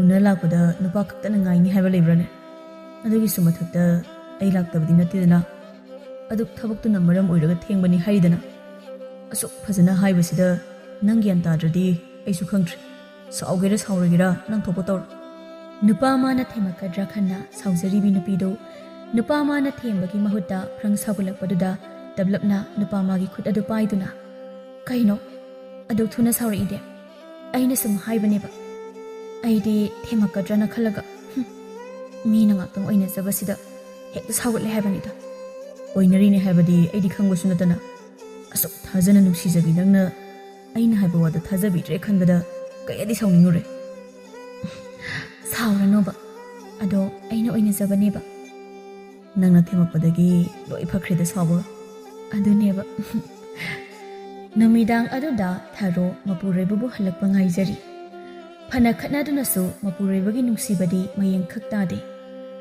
ꯎꯅ ꯂꯥꯛꯄꯗ ꯅꯨꯄꯥ ꯈꯛꯇꯅ ꯉꯥꯏꯅꯤ ꯍꯥꯏꯕ ꯂꯩꯕ꯭ꯔꯥꯅꯦ? ꯑꯗꯨꯒꯤꯁꯨ ꯃꯊꯛꯇ ꯑꯩ ꯂꯥꯛꯇꯕꯗꯤ ꯅꯠꯇꯦꯗꯅ꯫ ꯑꯗꯨ ꯊꯕꯛꯇꯨꯅ ꯃꯔꯝ ꯑꯣꯏꯔꯒ ꯊꯦꯡꯕꯅꯤ ꯍꯥꯏꯔꯤꯗꯅ꯫ ꯑꯁꯨꯛ ꯐꯖꯅ ꯍꯥꯏꯕꯁꯤꯗ ꯅꯪ ꯒ꯭ꯌꯥꯟ ꯇꯥꯗ꯭ꯔꯗꯤ ꯑꯩꯁꯨ ꯈꯪꯗ꯭ꯔꯦ꯫ ꯁꯥꯎꯒꯦꯔꯥ ꯁꯥꯎꯔꯣꯏꯒꯦꯔꯥ ꯅꯪ ꯊꯣꯛꯄ ꯇꯧꯔꯣ꯫" ꯅꯨꯄꯥ ꯃꯥꯅ ꯊꯦꯝꯃꯛꯀꯗ꯭ꯔꯥ ꯈꯟꯅ ꯁꯥꯎꯖꯔꯤꯕꯤ ꯅꯨꯄꯤꯗꯨ ꯅꯨꯄꯥ ꯃꯥꯅ ꯊꯦꯝꯕꯒꯤ ꯃꯍꯨꯠꯇ ꯈ꯭ꯔꯪ ꯁꯥꯎꯒꯠꯂꯛꯄꯗꯨꯗ ꯇꯞꯂꯞꯅ ꯅꯨꯄꯥ ꯃꯥꯒꯤ ꯈꯨꯠ ꯑꯗꯨ ꯄꯥꯏꯗꯨꯅ, "ꯀꯩꯅꯣ ꯑꯗꯨꯛ ꯊꯨꯅ ꯁꯥꯎꯔꯛꯏꯗꯤ? ꯑꯩꯅ ꯁꯨꯝ ꯍꯥꯏꯕꯅꯦꯕ꯫ ꯑꯩꯗꯤ ꯊꯦꯝꯃꯛꯀꯗ꯭ꯔꯅ ꯈꯜꯂꯒ, ꯍꯨꯝ, ꯃꯤꯅ ꯉꯥꯛꯇꯪ ꯑꯣꯏꯅꯖꯕꯁꯤꯗ ꯍꯦꯛꯇ ꯁꯥꯎꯒꯠꯂꯦ ꯍꯥꯏꯕꯅꯤꯗ꯫" "ꯑꯣꯏꯅꯔꯤꯅꯦ ꯍꯥꯏꯕꯗꯤ ꯑꯩꯗꯤ ꯈꯪꯕꯁꯨ ꯅꯠꯇꯅ ꯑꯁꯨꯛ ꯊꯥꯖꯅ ꯅꯨꯡꯁꯤꯖꯕꯤ ꯅꯪꯅ ꯑꯩꯅ ꯍꯥꯏꯕ ꯋꯥꯗ ꯊꯥꯖꯕꯤꯗ꯭ꯔꯦ ꯈꯟꯕꯗ ꯀꯌꯥꯗꯤ ꯁꯥꯎꯅꯤꯡꯉꯨꯔꯦ꯫" "ꯁꯥꯎꯔꯅꯣꯕ, ꯑꯗꯣ ꯑꯩꯅ ꯑꯣꯏꯅꯖꯕꯅꯦꯕ꯫" "ꯅꯪꯅ ꯊꯦꯝꯃꯛꯄꯗꯒꯤ ꯂꯣꯏ ꯐꯈ꯭ꯔꯦꯗ ꯁꯥꯎꯕꯒ꯫" "ꯑꯗꯨꯅꯦꯕ꯫" ꯅꯨꯃꯤꯗꯥꯡ ꯑꯗꯨꯗ ꯊꯥꯔꯣ ꯃꯄꯨꯔꯣꯏꯕꯕꯨ ꯍꯜꯂꯛꯄ ꯉꯥꯏꯖꯔꯤ꯫ ꯐꯅ ꯈꯠꯅꯗꯨꯅꯁꯨ ꯃꯄꯨꯔꯣꯏꯕꯒꯤ ꯅꯨꯡꯁꯤꯕꯗꯤ ꯃꯌꯦꯡ ꯈꯛ ꯇꯥꯗꯦ꯫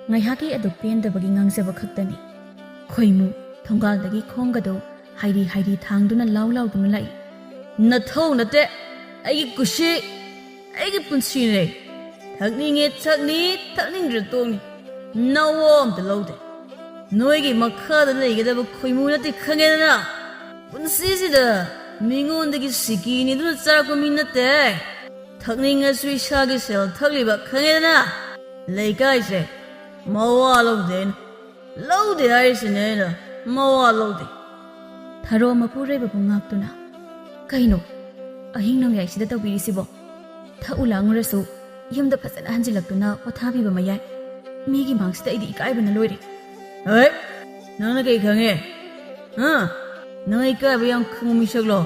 ꯉꯥꯏꯍꯥꯛꯀꯤ ꯑꯗꯨꯛ ꯄꯦꯟꯗꯕꯒꯤ ꯉꯥꯡꯖꯕ ꯈꯛꯇꯅꯤ꯫ ꯈꯣꯏꯃꯨ ꯊꯣꯡꯒꯥꯜꯗꯒꯤ ꯈꯣꯡꯒꯗꯣ ꯍꯥꯏꯔꯤ ꯍꯥꯏꯔꯤ ꯊꯥꯡꯗꯨꯅ ꯂꯥꯎ ꯂꯥꯎꯗꯨꯅ ꯂꯥꯛꯏ꯫ "ꯅꯊꯧ ꯅꯠꯇꯦ, ꯑꯩꯒꯤ ꯀꯨꯁꯤ, ꯑꯩꯒꯤ ꯄꯨꯟꯁꯤꯅꯦ꯫ ꯊꯛꯅꯤꯡꯉꯦ ꯊꯛꯅꯤ, ꯊꯛꯅꯤꯡꯗ꯭ꯔ ꯇꯣꯛꯅꯤ꯫ ꯅꯋꯥ ꯑꯝꯇ ꯂꯧꯗꯦ꯫ ꯅꯣꯏꯒꯤ ꯃꯈꯥꯗ ꯂꯩꯒꯗꯕ ꯈꯣꯏꯃꯨ ꯅꯠꯇꯦ ꯈꯪꯉꯦꯗꯅ꯫ ꯄꯨꯟꯁꯤꯁꯤꯗ ꯃꯤꯉꯣꯟꯗꯒꯤ ꯁꯤꯀꯤ ꯅꯤꯗꯨꯅ ꯆꯥꯔꯛꯄ ꯃꯤ ꯅꯠꯇꯦ꯫ ꯊꯛꯅꯤꯡꯉꯁꯨ ꯏꯁꯥꯒꯤ ꯁꯦꯜ ꯊꯛꯂꯤꯕ ꯈꯪꯉꯦꯗꯅ꯫ ꯂꯩꯀꯥꯏꯁꯦ ꯃꯋꯥ ꯂꯧꯗꯦ ꯑꯩꯅ꯫ ꯂꯧꯗꯦ ꯍꯥꯏꯔꯤꯁꯤꯅꯦ ꯑꯩꯅ, ꯃꯋꯥ ꯂꯧꯗꯦ꯫" ꯊꯔꯣ ꯃꯄꯨꯔꯣꯏꯕꯕꯨ ꯉꯥꯛꯇꯨꯅ, "ꯀꯩꯅꯣ ꯑꯍꯤꯡ ꯅꯣꯡꯌꯥꯏꯁꯤꯗ ꯇꯧꯕꯤꯔꯤꯁꯤꯕꯣ? ꯊꯛꯎ ꯂꯥꯡꯉꯨꯔꯁꯨ ꯌꯨꯝꯗ ꯐꯖꯅ ꯍꯟꯖꯤꯜꯂꯛꯇꯨꯅ ꯄꯣꯊꯥꯕꯤꯕ ꯃꯌꯥꯏ, ꯃꯤꯒꯤ ꯃꯥꯡꯁꯤꯗ ꯑꯩꯗꯤ ꯏꯀꯥꯏꯕꯅ ꯂꯣꯏꯔꯦ꯫" "ꯍꯩ, ꯅꯪꯅ ꯀꯩ ꯈꯪꯉꯦ? ꯍꯥ? ꯅꯪ ꯏꯀꯥꯏꯕ ꯌꯥꯝ ꯈꯪꯕ ꯃꯤꯁꯛꯂꯣ?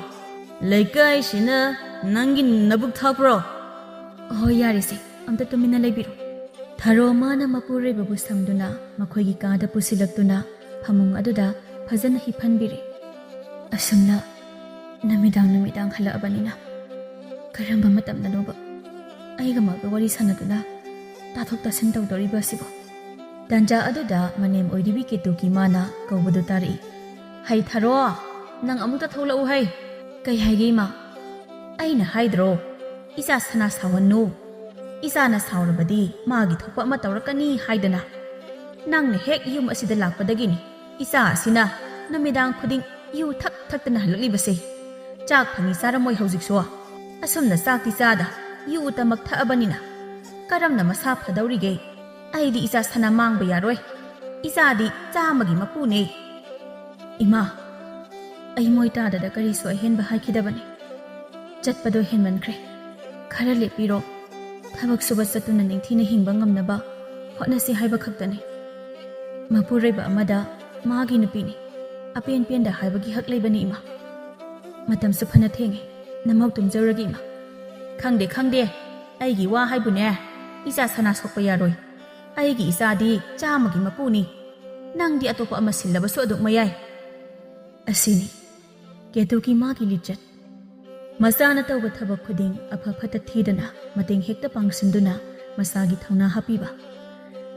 ꯂꯩꯀꯥꯏꯁꯤꯅ ꯅꯪꯒꯤ ꯅꯕꯨꯛ ꯊꯥꯛꯄ꯭ꯔꯣ?" "ꯍꯣꯏ, ꯌꯥꯔꯦꯁꯦ, ꯑꯝꯇ ꯇꯨꯃꯤꯟꯅ ꯂꯩꯕꯤꯔꯣ꯫" ꯊꯔꯣ ꯃꯥꯅ ꯃꯄꯨꯔꯣꯏꯕꯕꯨ ꯁꯝꯗꯨꯅ ꯃꯈꯣꯏꯒꯤ ꯀꯥꯗ ꯄꯨꯁꯤꯜꯂꯛꯇꯨꯅ ꯐꯃꯨꯡ ꯑꯗꯨꯗ ꯐꯖꯅ ꯍꯤꯞꯍꯟꯕꯤꯔꯦ꯫ ꯑꯁꯨꯝꯅ ꯅꯨꯃꯤꯗꯥꯡ ꯅꯨꯃꯤꯗꯥꯡ ꯍꯜꯂꯛꯑꯕꯅꯤꯅ ꯀꯔꯝꯕ ꯃꯇꯝꯗꯅꯣꯕ ꯑꯩꯒ ꯃꯥꯒ ꯋꯥꯔꯤ ꯁꯥꯟꯅꯗꯨꯅ ꯇꯥꯊꯣꯛ ꯇꯥꯁꯤꯟ ꯇꯧꯗꯧꯔꯤꯕ ꯑꯁꯤꯕꯣ? ꯇꯥꯟꯖꯥ ꯑꯗꯨꯗ ꯃꯅꯦꯝ ꯑꯣꯏꯔꯤꯕꯤ ꯀꯦꯇꯨꯀꯤ ꯃꯥꯅ ꯀꯧꯕꯗꯨ ꯇꯥꯔꯛꯏ꯫ "ꯍꯩ ꯊꯔꯣ, ꯅꯪ ꯑꯃꯨꯛꯇ ꯊꯣꯛꯂꯛꯎ ꯍꯩ꯫" "ꯀꯩ ꯍꯥꯏꯒꯦ ꯏꯃꯥ?" "ꯑꯩꯅ ꯍꯥꯏꯗ꯭ꯔꯣ, ꯏꯆꯥ ꯁꯅꯥ ꯁꯥꯎꯍꯟꯅꯨ, ꯏꯆꯥꯅ ꯁꯥꯎꯔꯕꯗꯤ ꯃꯥꯒꯤ ꯊꯣꯛꯄ ꯑꯃ ꯇꯧꯔꯛꯀꯅꯤ ꯍꯥꯏꯗꯅ꯫ ꯅꯪꯅ ꯍꯦꯛ ꯌꯨꯝ ꯑꯁꯤꯗ ꯂꯥꯛꯄꯗꯒꯤꯅꯤ ꯏꯆꯥ ꯑꯁꯤꯅ ꯅꯨꯃꯤꯗꯥꯡ ꯈꯨꯗꯤꯡ ꯌꯨ ꯊꯛ ꯊꯛꯇꯅ ꯍꯜꯂꯛꯂꯤꯕꯁꯦ꯫ ꯆꯥꯛ ꯐꯪꯉꯤ ꯆꯥꯔꯝꯃꯣꯏ ꯍꯧꯖꯤꯛꯁꯨ꯫ ꯑꯁꯨꯝꯅ ꯆꯥꯛꯇꯤ ꯆꯥꯗ ꯌꯨ ꯇꯃꯛ ꯊꯛꯑꯕꯅꯤꯅ ꯀꯔꯝꯅ ꯃꯁꯥ ꯐꯗꯧꯔꯤꯒꯦ? ꯑꯩꯗꯤ ꯏꯆꯥ ꯁꯅꯥ ꯃꯥꯡꯕ ꯌꯥꯔꯣꯏ꯫ ꯏꯆꯥꯗꯤ ꯆꯥꯝꯃꯒꯤ ꯃꯄꯨꯅꯦ꯫" "ꯏꯃꯥ, ꯑꯩ ꯃꯣꯏ ꯇꯥꯗꯗ ꯀꯔꯤꯁꯨ ꯑꯍꯦꯟꯕ ꯍꯥꯏꯈꯤꯗꯕꯅꯤ꯫ ꯆꯠꯄꯗꯣ ꯍꯦꯟꯃꯟꯈ꯭ꯔꯦ꯫ ꯈꯔ ꯂꯦꯞꯄꯤꯔꯣ꯫ ꯊꯕꯛ ꯁꯨꯕ ꯆꯠꯇꯨꯅ ꯅꯤꯡꯊꯤꯅ ꯍꯤꯡꯕ ꯉꯝꯅꯕ ꯍꯣꯠꯅꯁꯤ ꯍꯥꯏꯕ ꯈꯛꯇꯅꯤ꯫ ꯃꯄꯨꯔꯣꯏꯕ ꯑꯃꯗ ꯃꯥꯒꯤ ꯅꯨꯄꯤꯅꯤ ꯑꯄꯦꯟ ꯄꯦꯟꯗ ꯍꯥꯏꯕꯒꯤ ꯍꯛ ꯂꯩꯕꯅꯤ ꯏꯃꯥ꯫ ꯃꯇꯝꯁꯨ ꯐꯅ ꯊꯦꯡꯉꯦ꯫ ꯅꯃꯧ ꯇꯨꯝꯖꯔꯒꯦ ꯏꯃꯥ꯫" "ꯈꯪꯗꯦ, ꯈꯪꯗꯦ꯫ ꯑꯩꯒꯤ ꯋꯥ ꯍꯥꯏꯕꯨꯅꯦ, ꯏꯆꯥ ꯁꯅꯥ ꯁꯣꯛꯄ ꯌꯥꯔꯣꯏ꯫ ꯑꯩꯒꯤ ꯏꯆꯥꯗꯤ ꯆꯥꯝꯃꯒꯤ ꯃꯄꯨꯅꯤ꯫ ꯅꯪꯗꯤ ꯑꯇꯣꯞꯄ ꯑꯃ ꯁꯤꯜꯂꯕꯁꯨ ꯑꯗꯨꯛ ꯃꯌꯥꯏ꯫" ꯑꯁꯤꯅꯤ ꯀꯦꯇꯨꯀꯤ ꯃꯥꯒꯤ ꯂꯤꯆꯠ꯫ ꯃꯆꯥꯅ ꯇꯧꯕ ꯊꯕꯛ ꯈꯨꯗꯤꯡ ꯑꯐ ꯐꯠꯇ ꯊꯤꯗꯅ ꯃꯇꯦꯡ ꯍꯦꯛꯇ ꯄꯥꯡꯁꯤꯟꯗꯨꯅ ꯃꯆꯥꯒꯤ ꯊꯧꯅꯥ ꯍꯥꯞꯄꯤꯕ꯫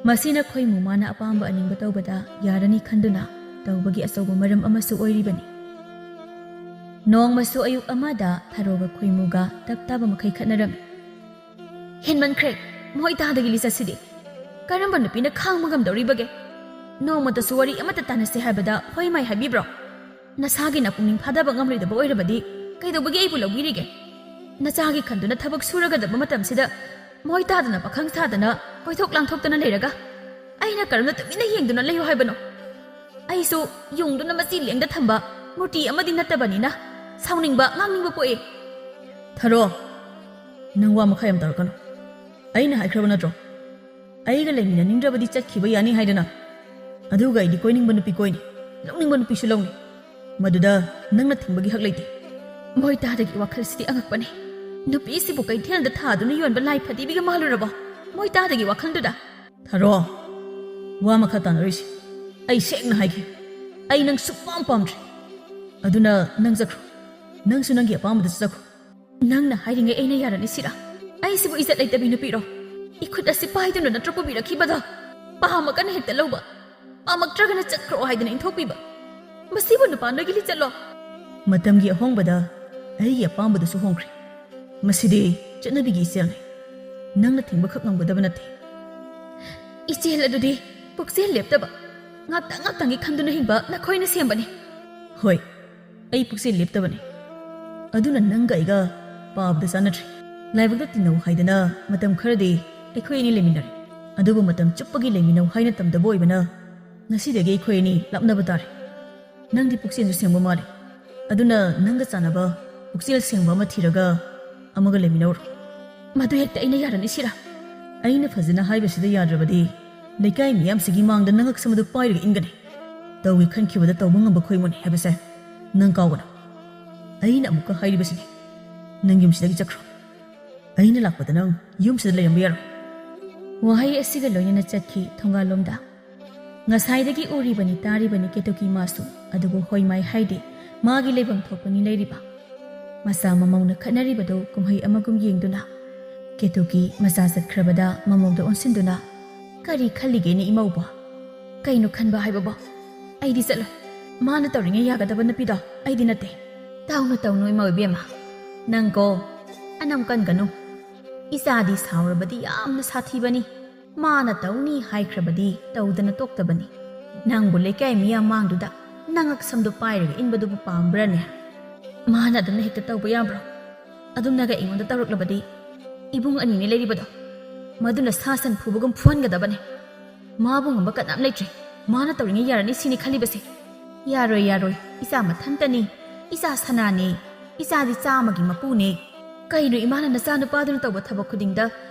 ꯃꯁꯤꯅ ꯈꯣꯏꯃꯨ ꯃꯥꯅ ꯑꯄꯥꯝꯕ ꯑꯅꯤꯡꯕ ꯇꯧꯕꯗ ꯌꯥꯔꯅꯤ ꯈꯟꯗꯨꯅ ꯇꯧꯕꯒꯤ ꯑꯆꯧꯕ ꯃꯔꯝ ꯑꯃꯁꯨ ꯑꯣꯏꯔꯤꯕꯅꯤ꯫ ꯅꯣꯡꯃꯁꯨ ꯑꯌꯨꯛ ꯑꯃꯗ ꯊꯔꯣꯒ ꯈꯣꯏꯃꯨꯒ ꯇꯞ ꯇꯥꯕ ꯃꯈꯩ ꯈꯠꯅꯔꯝꯃꯤ꯫ "ꯍꯦꯟꯃꯟꯈ꯭ꯔꯦ, ꯃꯣꯏ ꯇꯥꯗꯒꯤ ꯂꯤꯆꯠꯁꯤꯗꯤ꯫ ꯀꯔꯝꯕ ꯅꯨꯄꯤꯅ ꯈꯥꯡꯕ ꯉꯝꯗꯧꯔꯤꯕꯒꯦ? ꯅꯣꯡꯃꯇꯁꯨ ꯋꯥꯔꯤ ꯑꯃꯠꯇ ꯇꯥꯟꯅꯁꯤ ꯍꯥꯏꯕꯗ ꯍꯣꯏ ꯃꯥꯏ ꯍꯥꯏꯕꯤꯕ꯭ꯔꯣ? ꯅꯁꯥꯒꯤꯅ ꯄꯨꯛꯅꯤꯡ ꯐꯥꯗꯕ ꯉꯝꯂꯣꯏꯗꯕ ꯑꯣꯏꯔꯕꯗꯤ ꯀꯩꯗꯧꯕꯒꯤ ꯑꯩꯕꯨ ꯂꯧꯕꯤꯔꯤꯒꯦ? ꯅꯆꯥꯒꯤ ꯈꯟꯗꯨꯅ ꯊꯕꯛ ꯁꯨꯔꯒꯗꯕ ꯃꯇꯝꯁꯤꯗ ꯃꯣꯏ ꯇꯥꯗꯅ ꯄꯥꯈꯪ ꯁꯥꯗꯅ ꯀꯣꯏꯊꯣꯛ ꯂꯥꯡꯊꯣꯛꯇꯅ ꯂꯩꯔꯒ ꯑꯩꯅ ꯀꯔꯝꯅ ꯇꯨꯃꯤꯟꯅ ꯌꯦꯡꯗꯨꯅ ꯂꯩꯌꯨ ꯍꯥꯏꯕꯅꯣ? ꯑꯩꯁꯨ ꯌꯨꯡꯗꯨꯅ ꯃꯆꯤ ꯂꯦꯡꯗ ꯊꯝꯕ ꯃꯨꯔꯇꯤ ꯑꯃꯗꯤ ꯅꯠꯇꯕꯅꯤꯅ ꯁꯥꯎꯅꯤꯡꯕ, ꯉꯥꯡꯅꯤꯡꯕ ꯄꯣꯛꯑꯦ꯫ ꯊꯔꯣ, ꯅꯪ ꯋꯥ ꯃꯈꯥ ꯌꯥꯝ ꯇꯧꯔꯛꯀꯅꯨ꯫ ꯑꯩꯅ ꯍꯥꯏꯈ꯭ꯔꯕ ꯅꯠꯇ꯭ꯔꯣ? ꯑꯩꯒ ꯂꯩꯃꯤꯟꯅꯅꯤꯡꯗ꯭ꯔꯕꯗꯤ ꯆꯠꯈꯤꯕ ꯌꯥꯅꯤ ꯍꯥꯏꯗꯅ꯫ ꯑꯗꯨꯒ ꯑꯩꯗꯤ ꯀꯣꯏꯅꯤꯡꯕ ꯅꯨꯄꯤ ꯀꯣꯏꯅꯤ, ꯂꯧꯅꯤꯡꯕ ꯅꯨꯄꯤꯁꯨ ꯂꯧꯅꯤ꯫ ꯃꯗꯨꯗ ꯅꯪꯅ ꯊꯤꯡꯕꯒꯤ ꯍꯛ ꯂꯩꯇꯦ꯫ ꯃꯣꯏꯇꯥꯗꯒꯤ ꯋꯥꯈꯜꯁꯤꯗꯤ ꯑꯉꯛꯄꯅꯦ꯫ ꯅꯨꯄꯤꯁꯤꯕꯨ ꯀꯩꯊꯦꯜꯗ ꯊꯥꯗꯨꯅ ꯌꯣꯟꯕ ꯂꯥꯏ ꯐꯗꯤꯕꯤꯒ ꯃꯥꯜꯂꯨꯔꯕꯣ? ꯃꯣꯏꯇꯥꯗꯒꯤ ꯋꯥꯈꯜꯗꯨꯗ꯫ ꯊꯔꯣ, ꯋꯥ ꯃꯈꯥ ꯇꯥꯅꯔꯣꯏꯁꯤ꯫ ꯑꯩ ꯁꯦꯡꯅ ꯍꯥꯏꯒꯦ, ꯑꯩ ꯅꯪ ꯁꯨꯛꯄꯥꯝ ꯄꯥꯝꯗ꯭ꯔꯦ꯫ ꯑꯗꯨꯅ ꯅꯪ ꯆꯠꯈ꯭ꯔꯣ꯫ ꯅꯪꯁꯨ ꯅꯪꯒꯤ ꯑꯄꯥꯝꯕꯗꯁꯨ ꯆꯠꯈ꯭ꯔꯣ꯫ ꯅꯪꯅ ꯍꯥꯏꯔꯤꯉꯩ ꯑꯩꯅ ꯌꯥꯔꯅꯤ ꯁꯤꯔꯥ? ꯑꯩꯁꯤꯕꯨ ꯏꯖꯠ ꯂꯩꯇꯕꯤ ꯅꯨꯄꯤꯔꯣ? ꯏꯈꯨꯠ ꯑꯁꯤ ꯄꯥꯏꯗꯨꯅ ꯅꯠꯇ꯭ꯔꯣ ꯄꯨꯕꯤꯔꯛꯈꯤꯕꯗꯣ? ꯄꯥꯝꯃꯒꯅ ꯍꯦꯛꯇ ꯂꯧꯕ, ꯄꯥꯝꯃꯛꯇ꯭ꯔꯒꯅ ꯆꯠꯈ꯭ꯔꯣ ꯍꯥꯏꯗꯅ ꯏꯟꯊꯣꯛꯄꯤꯕ꯫ ꯃꯁꯤꯕꯨ ꯅꯨꯄꯥ ꯅꯣꯏꯒꯤ ꯂꯤꯆꯠꯂꯣ? ꯃꯇꯝꯒꯤ ꯑꯍꯣꯡꯕꯗ ꯑꯩꯒꯤ ꯑꯄꯥꯝꯕꯗꯨꯁꯨ ꯍꯣꯡꯈ꯭ꯔꯦ꯫ ꯃꯁꯤꯗꯤ ꯆꯠꯅꯕꯤꯒꯤ ꯏꯆꯦꯜꯅꯤ꯫ ꯅꯪꯅ ꯊꯤꯡꯕꯈꯛ ꯉꯝꯒꯗꯕ ꯅꯠꯇꯦ꯫ ꯏꯆꯦꯜ ꯑꯗꯨꯗꯤ ꯄꯨꯛꯆꯦꯜ ꯂꯦꯞꯇꯕ, ꯉꯥꯛꯇꯪ ꯉꯥꯛꯇꯪꯒꯤ ꯈꯟꯗꯨꯅ ꯍꯤꯡꯕ ꯅꯈꯣꯏꯅ ꯁꯦꯝꯕꯅꯤ꯫ ꯍꯣꯏ, ꯑꯩ ꯄꯨꯛꯆꯦꯜ ꯂꯦꯞꯇꯕꯅꯤ꯫ ꯑꯗꯨꯅ ꯅꯪꯒ ꯑꯩꯒ ꯄꯥꯕꯗ ꯆꯥꯟꯅꯗ꯭ꯔꯦ꯫ ꯂꯥꯏꯕꯛꯇ ꯇꯤꯟꯅꯧ ꯍꯥꯏꯗꯅ ꯃꯇꯝ ꯈꯔꯗꯤ ꯑꯩꯈꯣꯏ ꯑꯅꯤ ꯂꯩꯃꯤꯟꯅꯔꯦ꯫ ꯑꯗꯨꯕꯨ ꯃꯇꯝ ꯆꯨꯞꯄꯒꯤ ꯂꯩꯃꯤꯟꯅꯧ ꯍꯥꯏꯅ ꯇꯝꯗꯕ ꯑꯣꯏꯕꯅ ꯉꯁꯤꯗꯒꯤ ꯑꯩꯈꯣꯏ ꯑꯅꯤ ꯂꯥꯞꯅꯕ ꯇꯥꯔꯦ꯫ ꯅꯪꯗꯤ ꯄꯨꯛꯆꯦꯜꯁꯨ ꯁꯦꯡꯕ ꯃꯥꯜꯂꯦ꯫ ꯑꯗꯨꯅ ꯅꯪꯒ ꯆꯥꯟꯅꯕ ꯄꯨꯛꯆꯦꯜ ꯁꯦꯡꯕ ꯑꯃ ꯊꯤꯔꯒ ꯑꯃꯒ ꯂꯩꯃꯤꯟꯅꯧꯔꯣ꯫ ꯃꯗꯨ ꯍꯦꯛꯇ ꯑꯩꯅ ꯌꯥꯔꯅꯤ ꯁꯤꯔꯥ? ꯑꯩꯅ ꯐꯖꯅ ꯍꯥꯏꯕꯁꯤꯗ ꯌꯥꯗ꯭ꯔꯕꯗꯤ ꯂꯩꯀꯥꯏ ꯃꯤꯌꯥꯝꯁꯤꯒꯤ ꯃꯥꯡꯗ ꯅꯉꯛꯁꯝ ꯑꯗꯨ ꯄꯥꯏꯔꯒ ꯏꯟꯒꯅꯤ꯫ ꯇꯧꯒꯦ ꯈꯟꯈꯤꯕꯗ ꯇꯧꯕ ꯉꯝꯕ ꯈꯣꯏꯃꯨꯅꯤ ꯍꯥꯏꯕꯁꯦ ꯅꯪ ꯀꯥꯎꯒꯅꯨ꯫ ꯑꯩꯅ ꯑꯃꯨꯛꯀ ꯍꯥꯏꯔꯤꯕꯁꯤꯅꯤ, ꯅꯪ ꯌꯨꯝꯁꯤꯗꯒꯤ ꯆꯠꯈ꯭ꯔꯣ꯫ ꯑꯩꯅ ꯂꯥꯛꯄꯗ ꯅꯪ ꯌꯨꯝꯁꯤꯗ ꯂꯩꯔꯝꯕ ꯌꯥꯔꯣꯏ꯫ ꯋꯥꯍꯩ ꯑꯁꯤꯒ ꯂꯣꯏꯅꯅ ꯆꯠꯈꯤ ꯊꯣꯡꯒꯥꯜꯂꯣꯝꯗ꯫ ꯉꯁꯥꯏꯗꯒꯤ ꯎꯔꯤꯕꯅꯤ ꯇꯥꯔꯤꯕꯅꯤ ꯀꯦꯇꯨꯀꯤ ꯃꯥꯁꯨ, ꯑꯗꯨꯕꯨ ꯍꯣꯏ ꯃꯥꯏ ꯍꯥꯏꯗꯦ, ꯃꯥꯒꯤ ꯂꯩꯐꯝ ꯊꯣꯛꯄꯅꯤ ꯂꯩꯔꯤꯕ꯫ ꯃꯆꯥ ꯃꯃꯧꯅ ꯈꯠꯅꯔꯤꯕꯗꯨ ꯀꯨꯝꯍꯩ ꯑꯃꯒꯨꯝ ꯌꯦꯡꯗꯨꯅ ꯀꯦꯇꯨꯀꯤ ꯃꯆꯥ ꯆꯠꯈ꯭ꯔꯕꯗ ꯃꯃꯧꯗ ꯑꯣꯟꯁꯤꯟꯗꯨꯅ, "ꯀꯔꯤ ꯈꯜꯂꯤꯒꯦꯅꯦ ꯏꯃꯧꯕꯣ? ꯀꯩꯅꯣ ꯈꯟꯕ ꯍꯥꯏꯕꯕꯣ? ꯑꯩꯗꯤ ꯆꯠꯂꯣꯏ꯫ ꯃꯥꯅ ꯇꯧꯔꯤꯉꯩ ꯌꯥꯒꯗꯕ ꯅꯨꯄꯤꯗꯣ ꯑꯩꯗꯤ ꯅꯠꯇꯦ꯫" "ꯇꯧꯅꯨ ꯇꯧꯅꯨ ꯏꯃꯧ ꯏꯕꯦꯝꯃ, ꯅꯪꯀꯣ ꯑꯅꯝ ꯀꯟꯒꯅꯨ꯫ ꯏꯆꯥꯗꯤ ꯁꯥꯎꯔꯕꯗꯤ ꯌꯥꯝꯅ ꯁꯥꯊꯤꯕꯅꯤ꯫ ꯃꯥꯅ ꯇꯧꯅꯤ ꯍꯥꯏꯈ꯭ꯔꯕꯗꯤ ꯇꯧꯗꯅ ꯇꯣꯛꯇꯕꯅꯤ꯫ ꯅꯪꯕꯨ ꯂꯩꯀꯥꯏ ꯃꯤꯌꯥꯝ ꯃꯥꯡꯗꯨꯗ ꯅꯉꯛ ꯁꯝꯗꯨ ꯄꯥꯏꯔꯒ ꯏꯟꯕꯗꯨꯕꯨ ꯄꯥꯝꯕ꯭ꯔꯅꯦ? ꯃꯥꯅ ꯑꯗꯨꯝꯅ ꯍꯦꯛꯇ ꯇꯧꯕ ꯌꯥꯕ꯭ꯔꯣ? ꯑꯗꯨꯝꯅꯒ ꯑꯩꯉꯣꯟꯗ ꯇꯧꯔꯛꯂꯕꯗꯤ ꯏꯕꯨꯡ ꯑꯅꯤꯅꯦ ꯂꯩꯔꯤꯕꯗꯣ, ꯃꯗꯨꯅ ꯁꯥ ꯁꯟ ꯐꯨꯕꯒꯨꯝ ꯐꯨꯍꯟꯒꯗꯕꯅꯦ꯫ ꯃꯥꯕꯨ ꯉꯝꯕ ꯀꯅꯥꯝ ꯂꯩꯇ꯭ꯔꯦ꯫ ꯃꯥꯅ ꯇꯧꯔꯤꯉꯩ ꯌꯥꯔꯅꯤ ꯁꯤꯅꯤ ꯈꯜꯂꯤꯕꯁꯦ꯫ ꯌꯥꯔꯣꯏ, ꯌꯥꯔꯣꯏ꯫ ꯏꯆꯥ ꯃꯊꯟꯇꯅꯤ, ꯏꯆꯥ ꯁꯅꯥꯅꯦ, ꯏꯆꯥꯗꯤ ꯆꯥꯝꯃꯒꯤ ꯃꯄꯨꯅꯦ꯫ ꯀꯩꯅꯣ ꯏꯃꯥꯅ ꯅꯆꯥꯅꯨꯄꯥꯗꯨꯅ ꯇꯧꯕ ꯊꯕꯛ ꯈꯨꯗꯤꯡꯗ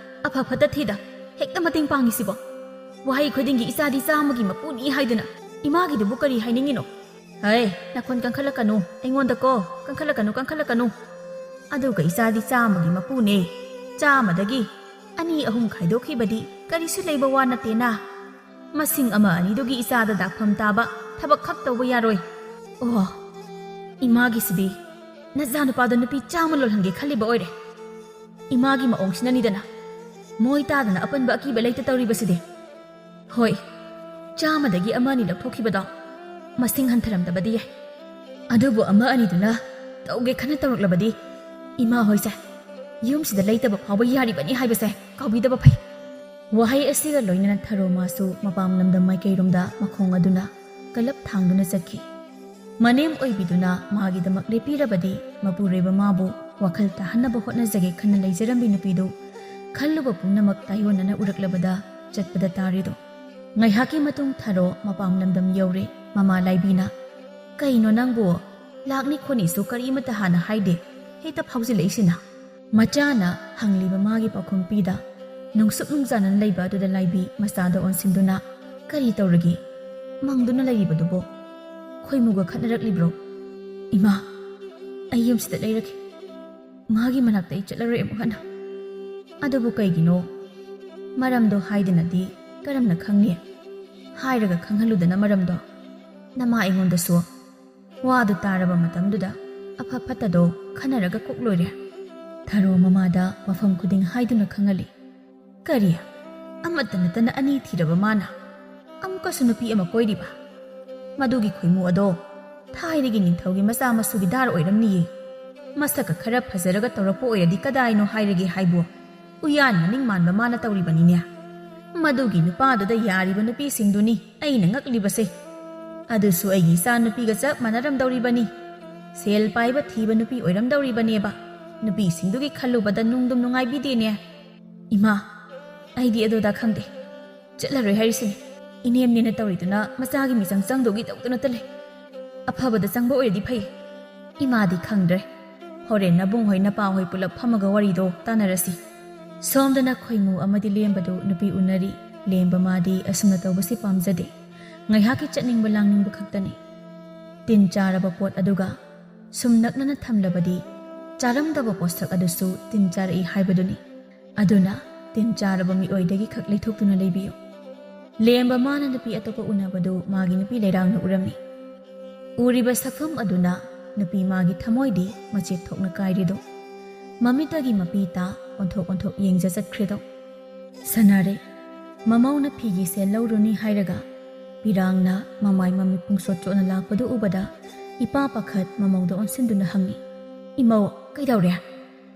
ꯑꯐ ꯐꯠꯇ ꯊꯤꯗ ꯍꯦꯛꯇ ꯃꯇꯦꯡ ꯄꯥꯡꯉꯤꯁꯤꯕꯣ? ꯋꯥꯍꯩ ꯈꯨꯗꯤꯡꯒꯤ ꯏꯆꯥꯗꯤ ꯆꯥꯝꯃꯒꯤ ꯃꯄꯨꯅꯤ ꯍꯥꯏꯗꯨꯅ ꯏꯃꯥꯒꯤꯗꯨꯕꯨ ꯀꯔꯤ ꯍꯥꯏꯅꯤꯡꯉꯤꯅꯣ? ꯍꯩ, ꯅꯈꯣꯟ ꯀꯟꯈꯠꯂꯛꯀꯅꯨ, ꯑꯩꯉꯣꯟꯗꯀꯣ ꯀꯟꯈꯠꯂꯛꯀꯅꯨ, ꯀꯟꯈꯠꯂꯛꯀꯅꯨ꯫ ꯑꯗꯨꯒ ꯏꯆꯥꯗꯤ ꯆꯥꯝꯃꯒꯤ ꯃꯄꯨꯅꯦ꯫ ꯆꯥꯝꯃꯗꯒꯤ ꯑꯅꯤ ꯑꯍꯨꯝ ꯈꯥꯏꯗꯣꯛꯈꯤꯕꯗꯤ ꯀꯔꯤꯁꯨ ꯂꯩꯕ ꯋꯥ ꯅꯠꯇꯦꯅ꯫ ꯃꯁꯤꯡ ꯑꯃ ꯑꯅꯤꯗꯨꯒꯤ ꯏꯆꯥꯗ ꯗꯥꯛꯐꯝ ꯇꯥꯕ ꯊꯕꯛ ꯈꯛ ꯇꯧꯕ ꯌꯥꯔꯣꯏ꯫ ꯑꯣ, ꯏꯃꯥꯒꯤꯁꯤꯗꯤ ꯅꯆꯥꯅꯨꯄꯥꯗꯣ ꯅꯨꯄꯤ ꯆꯥꯝꯃ ꯂꯣꯜꯍꯟꯒꯦ ꯈꯜꯂꯤꯕ ꯑꯣꯏꯔꯦ꯫ ꯏꯃꯥꯒꯤ ꯃꯑꯣꯡꯁꯤꯅꯅꯤꯗꯅ ꯃꯣꯏ ꯇꯥꯗꯅ ꯑꯄꯟꯕ ꯑꯀꯤꯕ ꯂꯩꯇ ꯇꯧꯔꯤꯕꯁꯤꯗꯤ꯫ ꯍꯣꯏ, ꯆꯥꯝꯃꯗꯒꯤ ꯑꯃ ꯑꯅꯤ ꯂꯧꯊꯣꯛꯈꯤꯕꯗꯣ ꯃꯁꯤꯡ ꯍꯟꯊꯔꯝꯗꯕꯗꯤ ꯌꯥꯏ꯫ ꯑꯗꯨꯕꯨ ꯑꯃ ꯑꯅꯤꯗꯨꯅ ꯇꯧꯒꯦ ꯈꯟꯅ ꯇꯧꯔꯛꯂꯕꯗꯤ ꯏꯃꯥ ꯍꯣꯏꯁꯦ ꯌꯨꯝꯁꯤꯗ ꯂꯩꯇꯕ ꯐꯥꯎꯕ ꯌꯥꯔꯤꯕꯅꯤ ꯍꯥꯏꯕꯁꯦ ꯀꯥꯎꯕꯤꯗꯕ ꯐꯩ꯫ ꯋꯥꯍꯩ ꯑꯁꯤꯒ ꯂꯣꯏꯅꯅ ꯊꯔꯣ ꯃꯥꯁꯨ ꯃꯄꯥꯝ ꯂꯝꯗꯝ ꯃꯥꯏꯀꯩꯔꯣꯝꯗ ꯃꯈꯣꯡ ꯑꯗꯨꯅ ꯀꯂꯞ ꯊꯥꯡꯗꯨꯅ ꯆꯠꯈꯤ꯫ ꯃꯅꯦꯝ ꯑꯣꯏꯕꯤꯗꯨꯅ ꯃꯥꯒꯤꯗꯃꯛ ꯂꯦꯞꯄꯤꯔꯕꯗꯤ ꯃꯄꯨꯔꯣꯏꯕ ꯃꯥꯕꯨ ꯋꯥꯈꯜ ꯇꯥꯍꯟꯅꯕ ꯍꯣꯠꯅꯖꯒꯦ ꯈꯟꯅ ꯂꯩꯖꯔꯝꯕꯤ ꯅꯨꯄꯤꯗꯨ ꯈꯜꯂꯨꯕ ꯄꯨꯝꯅꯃꯛ ꯇꯥꯏꯑꯣꯟꯅꯅ ꯎꯔꯛꯂꯕꯗ ꯆꯠꯄꯗ ꯇꯥꯔꯦꯗꯣ꯫ ꯉꯥꯏꯍꯥꯛꯀꯤ ꯃꯇꯨꯡ ꯊꯔꯣ ꯃꯄꯥꯝ ꯂꯝꯗꯝ ꯌꯧꯔꯦ꯫ ꯃꯃꯥ ꯂꯥꯏꯕꯤꯅ, "ꯀꯩꯅꯣ ꯅꯪꯕꯨ? ꯂꯥꯛꯅꯤ ꯈꯣꯠꯅꯤꯁꯨ ꯀꯔꯤꯃꯠꯇ ꯍꯥꯟꯅ ꯍꯥꯏꯗꯦ, ꯍꯦꯛꯇ ꯐꯥꯎꯖꯤꯜꯂꯛꯏꯁꯤꯅ?" ꯃꯆꯥꯅ ꯍꯪꯂꯤꯕ ꯃꯥꯒꯤ ꯄꯥꯎꯈꯨꯝ ꯄꯤꯗ ꯅꯨꯡꯁꯨꯛ ꯅꯨꯡꯖꯥꯅꯅ ꯂꯩꯕ ꯑꯗꯨꯗ ꯂꯥꯏꯕꯤ ꯃꯆꯥꯗ ꯑꯣꯟꯁꯤꯟꯗꯨꯅ, "ꯀꯔꯤ ꯇꯧꯔꯒꯦ? ꯃꯪꯗꯨꯅ ꯂꯩꯔꯤꯕꯗꯨꯕꯣ? ꯈꯣꯏꯃꯨꯒ ꯈꯠꯅꯔꯛꯂꯤꯕ꯭ꯔꯣ?" "ꯏꯃꯥ, ꯑꯩ ꯌꯨꯝꯁꯤꯗ ꯂꯩꯔꯒꯦ꯫ ꯃꯥꯒꯤ ꯃꯅꯥꯛꯇ ꯑꯩ ꯆꯠꯂꯔꯣꯏ ꯑꯃꯨꯛ ꯍꯟꯅ꯫" "ꯑꯗꯨꯕꯨ ꯀꯩꯒꯤꯅꯣ? ꯃꯔꯝꯗꯣ ꯍꯥꯏꯗꯅꯗꯤ ꯀꯔꯝꯅ ꯈꯪꯅꯤ? ꯍꯥꯏꯔꯒ ꯈꯪꯍꯜꯂꯨꯗꯅ ꯃꯔꯝꯗꯣ꯫ ꯅꯃꯥ ꯑꯩꯉꯣꯟꯗꯁꯨ ꯋꯥꯗꯨ ꯇꯥꯔꯕ ꯃꯇꯝꯗꯨꯗ ꯑꯐ ꯐꯠꯇꯗꯣ ꯈꯟꯅꯔꯒ ꯀꯣꯛ ꯂꯣꯏꯔꯦ꯫" ꯊꯔꯣ ꯃꯃꯥꯗ ꯃꯐꯝ ꯈꯨꯗꯤꯡ ꯍꯥꯏꯗꯨꯅ ꯈꯪꯍꯜꯂꯤ꯫ "ꯀꯔꯤ? ꯑꯃꯠꯇ ꯅꯠꯇꯅ ꯑꯅꯤ ꯊꯤꯔꯕ ꯃꯥꯅ ꯑꯃꯨꯛꯀꯁꯨ ꯅꯨꯄꯤ ꯑꯃ ꯀꯣꯏꯔꯤꯕ? ꯃꯗꯨꯒꯤ ꯈꯣꯏꯃꯨ ꯑꯗꯣ ꯊꯥꯏꯅꯒꯤ ꯅꯤꯡꯊꯧꯒꯤ ꯃꯆꯥ ꯃꯁꯨꯒꯤ ꯗꯥꯔ ꯑꯣꯏꯔꯝꯅꯤꯌꯦ꯫ ꯃꯁꯛꯀ ꯈꯔ ꯐꯖꯔꯒ ꯇꯧꯔꯛꯄ ꯑꯣꯏꯔꯗꯤ ꯀꯗꯥꯏꯅꯣ ꯍꯥꯏꯔꯒꯦ ꯍꯥꯏꯕꯨ? ꯎꯌꯥꯟ ꯃꯅꯤꯡ ꯃꯥꯟꯕ ꯃꯥꯅ ꯇꯧꯔꯤꯕꯅꯤꯅꯦ꯫ ꯃꯗꯨꯒꯤ ꯅꯨꯄꯥꯗꯨꯗ ꯌꯥꯔꯤꯕ ꯅꯨꯄꯤꯁꯤꯡꯗꯨꯅꯤ ꯑꯩꯅ ꯉꯛꯂꯤꯕꯁꯦ꯫ ꯑꯗꯨꯁꯨ ꯑꯩꯒꯤ ꯏꯆꯥ ꯅꯨꯄꯤꯒ ꯆꯞ ꯃꯥꯟꯅꯔꯝꯗꯧꯔꯤꯕꯅꯤ꯫ ꯁꯦꯜ ꯄꯥꯏꯕ ꯊꯤꯕ ꯅꯨꯄꯤ ꯑꯣꯏꯔꯝꯗꯧꯔꯤꯕꯅꯦꯕ꯫ ꯅꯨꯄꯤꯁꯤꯡꯗꯨꯒꯤ ꯈꯜꯂꯨꯕꯗ ꯅꯨꯡꯗꯨꯝ ꯅꯨꯡꯉꯥꯏꯕꯤꯗꯦꯅꯦ꯫" "ꯏꯃꯥ, ꯑꯩꯗꯤ ꯑꯗꯨꯗ ꯈꯪꯗꯦ꯫ ꯆꯠꯂꯔꯣꯏ ꯍꯥꯏꯔꯤꯁꯤꯅꯤ꯫ ꯏꯅꯦꯝꯅꯦꯅ ꯇꯧꯔꯤꯗꯨꯅ ꯃꯆꯥꯒꯤ ꯃꯤꯆꯪ ꯆꯪꯗꯧꯒꯤ ꯇꯧꯗꯅꯇ ꯂꯩ꯫ ꯑꯐꯕꯗ ꯆꯪꯕ ꯑꯣꯏꯔꯗꯤ ꯐꯩ꯫ ꯏꯃꯥꯗꯤ ꯈꯪꯗ꯭ꯔꯦ꯫ ꯍꯣꯔꯦꯟ ꯅꯕꯨꯡ ꯍꯣꯏ ꯅꯄꯥ ꯍꯣꯏ ꯄꯨꯂꯞ ꯐꯝꯃꯒ ꯋꯥꯔꯤꯗꯣ ꯇꯥꯟꯅꯔꯁꯤ꯫ ꯁꯣꯝꯗꯅ ꯈꯣꯏꯃꯨ ꯑꯃꯗꯤ ꯂꯦꯝꯕꯗꯨ ꯅꯨꯄꯤ ꯎꯅꯔꯤ꯫ ꯂꯦꯝꯕ ꯃꯥꯗꯤ ꯑꯁꯨꯝꯅ ꯇꯧꯕꯁꯤ ꯄꯥꯝꯖꯗꯦ꯫ ꯉꯥꯏꯍꯥꯛꯀꯤ ꯆꯠꯅꯤꯡꯕ ꯂꯥꯡꯅꯤꯡꯕ ꯈꯛꯇꯅꯤ꯫ ꯇꯤꯟ ꯆꯥꯔꯕ ꯄꯣꯠ ꯑꯗꯨꯒ ꯁꯨꯝ ꯅꯛꯅꯅ ꯊꯝꯂꯕꯗꯤ ꯆꯥꯔꯝꯗꯕ ꯄꯣꯠꯁꯛ ꯑꯗꯨꯁꯨ ꯇꯤꯟ ꯆꯥꯔꯛꯏ ꯍꯥꯏꯕꯗꯨꯅꯤ꯫ ꯑꯗꯨꯅ ꯇꯤꯟ ꯆꯥꯔꯕ ꯃꯤꯑꯣꯏꯗꯒꯤ ꯈꯛ ꯂꯩꯊꯣꯛꯇꯨꯅ ꯂꯩꯕꯤꯌꯨ꯫ ꯂꯦꯝꯕ ꯃꯥꯅ ꯅꯨꯄꯤ ꯑꯇꯣꯞꯄ ꯎꯅꯕꯗꯨ ꯃꯥꯒꯤ ꯅꯨꯄꯤ ꯂꯩꯔꯥꯡꯅ ꯎꯔꯝꯃꯤ꯫ ꯎꯔꯤꯕ ꯁꯛꯐꯝ ꯑꯗꯨꯅ ꯅꯨꯄꯤ ꯃꯥꯒꯤ ꯊꯃꯣꯏꯗꯤ ꯃꯆꯦꯠ ꯊꯣꯛꯅ ꯀꯥꯏꯔꯤꯗꯣ꯫ ꯃꯃꯤꯠꯇꯒꯤ ꯃꯄꯤ ꯇꯥ ꯑꯣꯟꯊꯣꯛ ꯑꯣꯟꯊꯣꯛ ꯌꯦꯡꯖ ꯆꯠꯈ꯭ꯔꯤꯗꯣ꯫ ꯁꯅꯥꯔꯩ, ꯃꯃꯧꯅ ꯐꯤꯒꯤ ꯁꯦꯜ ꯂꯧꯔꯨꯅꯤ ꯍꯥꯏꯔꯒ ꯄꯤꯔꯥꯡꯅ ꯃꯃꯥꯏ ꯃꯃꯤꯠ ꯄꯨꯡꯁꯣꯠ ꯆꯣꯠꯅ ꯂꯥꯛꯄꯗꯨ ꯎꯕꯗ ꯏꯄꯥ ꯄꯥꯈꯠ ꯃꯃꯧꯗ ꯑꯣꯟꯁꯤꯟꯗꯨꯅ ꯍꯪꯉꯤ, "ꯏꯃꯧ, ꯀꯩꯗꯧꯔꯦ?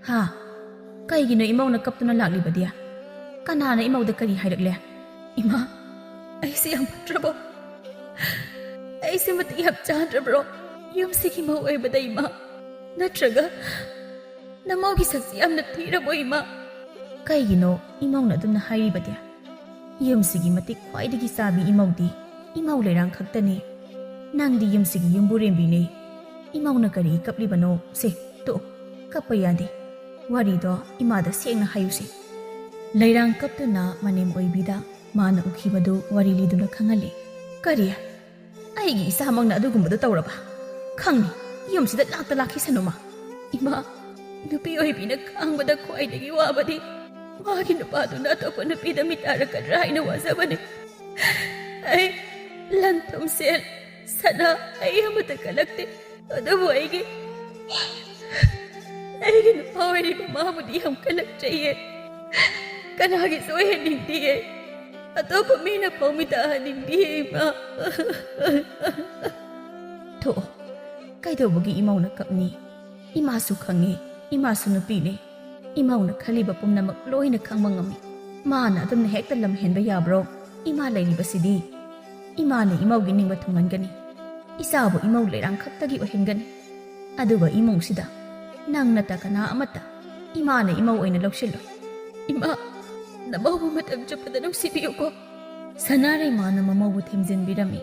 ꯍꯥ? ꯀꯩꯒꯤꯅꯣ ꯏꯃꯧꯅ ꯀꯞꯇꯨꯅ ꯂꯥꯛꯂꯤꯕꯗꯤ? ꯀꯅꯥꯅ ꯏꯃꯧꯗ ꯀꯔꯤ ꯍꯥꯏꯔꯛꯂꯦ? ꯏꯃꯥ, ꯑꯩꯁꯦ ꯌꯥꯝ ꯐꯠꯇ꯭ꯔꯕꯣ? ꯑꯩꯁꯦ ꯃꯇꯤꯛ ꯌꯥꯝ ꯆꯥꯗ꯭ꯔꯕ꯭ꯔꯣ? ꯌꯨꯝꯁꯤꯒꯤ ꯃꯧ ꯑꯣꯏꯕꯗ ꯏꯃꯥ? ꯅꯠꯇ꯭ꯔꯒ ꯅꯃꯧꯒꯤ ꯁꯛꯁꯤ ꯌꯥꯝꯅ ꯊꯤꯔꯕꯣ ꯏꯃꯥ?" ꯀꯩꯒꯤꯅꯣ ꯏꯃꯧꯅ ꯑꯗꯨꯝꯅ ꯍꯥꯏꯔꯤꯕꯗꯤ? ꯌꯨꯝꯁꯤꯒꯤ ꯃꯇꯤꯛ ꯈ꯭ꯋꯥꯏꯗꯒꯤ ꯆꯥꯕꯤ ꯏꯃꯧꯗꯤ ꯏꯃꯧ ꯂꯩꯔꯥꯡ ꯈꯛꯇꯅꯤ꯫ ꯅꯪꯗꯤ ꯌꯨꯝꯁꯤꯒꯤ ꯌꯨꯝꯕꯨꯔꯦꯝꯕꯤꯅꯤ꯫ ꯏꯃꯧꯅ ꯀꯔꯤꯒꯤ ꯀꯞꯂꯤꯕꯅꯣ? ꯁꯦ, ꯇꯣꯛ, ꯀꯞꯄ ꯌꯥꯗꯦ꯫ ꯋꯥꯔꯤꯗꯣ ꯏꯃꯥꯗ ꯁꯦꯡꯅ ꯍꯥꯏꯌꯨꯁꯦ꯫ ꯂꯩꯔꯥꯡ ꯀꯞꯇꯨꯅ ꯃꯅꯦꯝ ꯑꯣꯏꯕꯤꯗ ꯃꯥꯅ ꯎꯈꯤꯕꯗꯨ ꯋꯥꯔꯤ ꯂꯤꯗꯨꯅ ꯈꯪꯍꯜꯂꯤ꯫ ꯀꯔꯤ? ꯑꯩꯒꯤ ꯏꯆꯥꯃꯛꯅ ꯑꯗꯨꯒꯨꯝꯕꯗꯣ ꯇꯧꯔꯕ? ꯈꯪꯅꯤ, ꯌꯨꯝꯁꯤꯗ ꯂꯥꯛꯇ ꯂꯥꯛꯈꯤꯁꯅꯨ ꯃꯥ꯫ ꯏꯃꯥ, ꯅꯨꯄꯤ ꯑꯣꯏꯕꯤꯅ ꯈꯥꯡꯕꯗ ꯈ꯭ꯋꯥꯏꯗꯒꯤ ꯋꯥꯕꯗꯤ ꯃꯥꯒꯤ ꯅꯨꯄꯥꯗꯨꯅ ꯑꯇꯣꯞꯄ ꯅꯨꯄꯤꯗ ꯃꯤꯠ ꯇꯥꯔꯛꯀꯗ꯭ꯔꯥ ꯍꯥꯏꯅ ꯋꯥꯖꯕꯅꯤ꯫ ꯑꯩ ꯂꯟ ꯊꯨꯝ ꯁꯦꯜ ꯁꯅꯥ ꯑꯩ ꯑꯃꯠꯇ ꯀꯜꯂꯛꯇꯦ꯫ ꯑꯗꯨꯕꯨ ꯑꯩꯒꯤ, ꯑꯩꯒꯤ ꯅꯨꯄꯥ ꯑꯣꯏꯔꯤꯕ ꯃꯥꯕꯨꯗꯤ ꯌꯥꯝ ꯀꯜꯂꯛꯆꯩꯌꯦ꯫ ꯀꯅꯥꯒꯤꯁꯨ ꯑꯣꯏꯍꯟꯅꯤꯡꯗꯤꯌꯦ꯫ ꯑꯇꯣꯞꯄ ꯃꯤꯅ ꯐꯥꯎ ꯃꯤꯠ ꯇꯥꯍꯟꯅꯤꯡꯗꯤꯌꯦ, ꯏꯃꯥ꯫ ꯊꯣꯛꯑꯣ꯫ ꯀꯩꯗꯧꯕꯒꯤ ꯏꯃꯧꯅ ꯀꯞꯅꯤ? ꯏꯃꯥꯁꯨ ꯈꯪꯉꯤ, ꯏꯃꯥꯁꯨ ꯅꯨꯄꯤꯅꯤ꯫ ꯏꯃꯧꯅ ꯈꯜꯂꯤꯕ ꯄꯨꯝꯅꯃꯛ ꯂꯣꯏꯅ ꯈꯪꯕ ꯉꯝꯃꯤ꯫ ꯃꯥꯅ ꯑꯗꯨꯝꯅ ꯍꯦꯛꯇ ꯂꯝ ꯍꯦꯟꯕ ꯌꯥꯕ꯭ꯔꯣ? ꯏꯃꯥ ꯂꯩꯔꯤꯕꯁꯤꯗꯤ꯫ ꯏꯃꯥꯅ ꯏꯃꯧꯒꯤ ꯅꯤꯡꯕ ꯊꯨꯡꯍꯟꯒꯅꯤ꯫ ꯏꯆꯥꯕꯨ ꯏꯃꯧ ꯂꯩꯔꯥꯡ ꯈꯛꯇꯒꯤ ꯑꯣꯏꯍꯟꯒꯅꯤ꯫ ꯑꯗꯨꯒ ꯏꯃꯨꯡꯁꯤꯗ ꯅꯪ ꯅꯠꯇ ꯀꯅꯥ ꯑꯃꯠꯇ ꯏꯃꯥꯅ ꯏꯃꯧ ꯑꯣꯏꯅ ꯂꯧꯁꯤꯜꯂꯣꯏ꯫ ꯏꯃꯥ, ꯅꯃꯧꯕꯨ ꯃꯇꯝ ꯆꯨꯞꯄꯗ ꯅꯨꯡꯁꯤꯕꯤꯌꯨꯀꯣ꯫ ꯁꯅꯥꯔꯩꯃꯥꯅ ꯃꯃꯧꯕꯨ ꯊꯦꯝꯖꯤꯟꯕꯤꯔꯝꯃꯤ꯫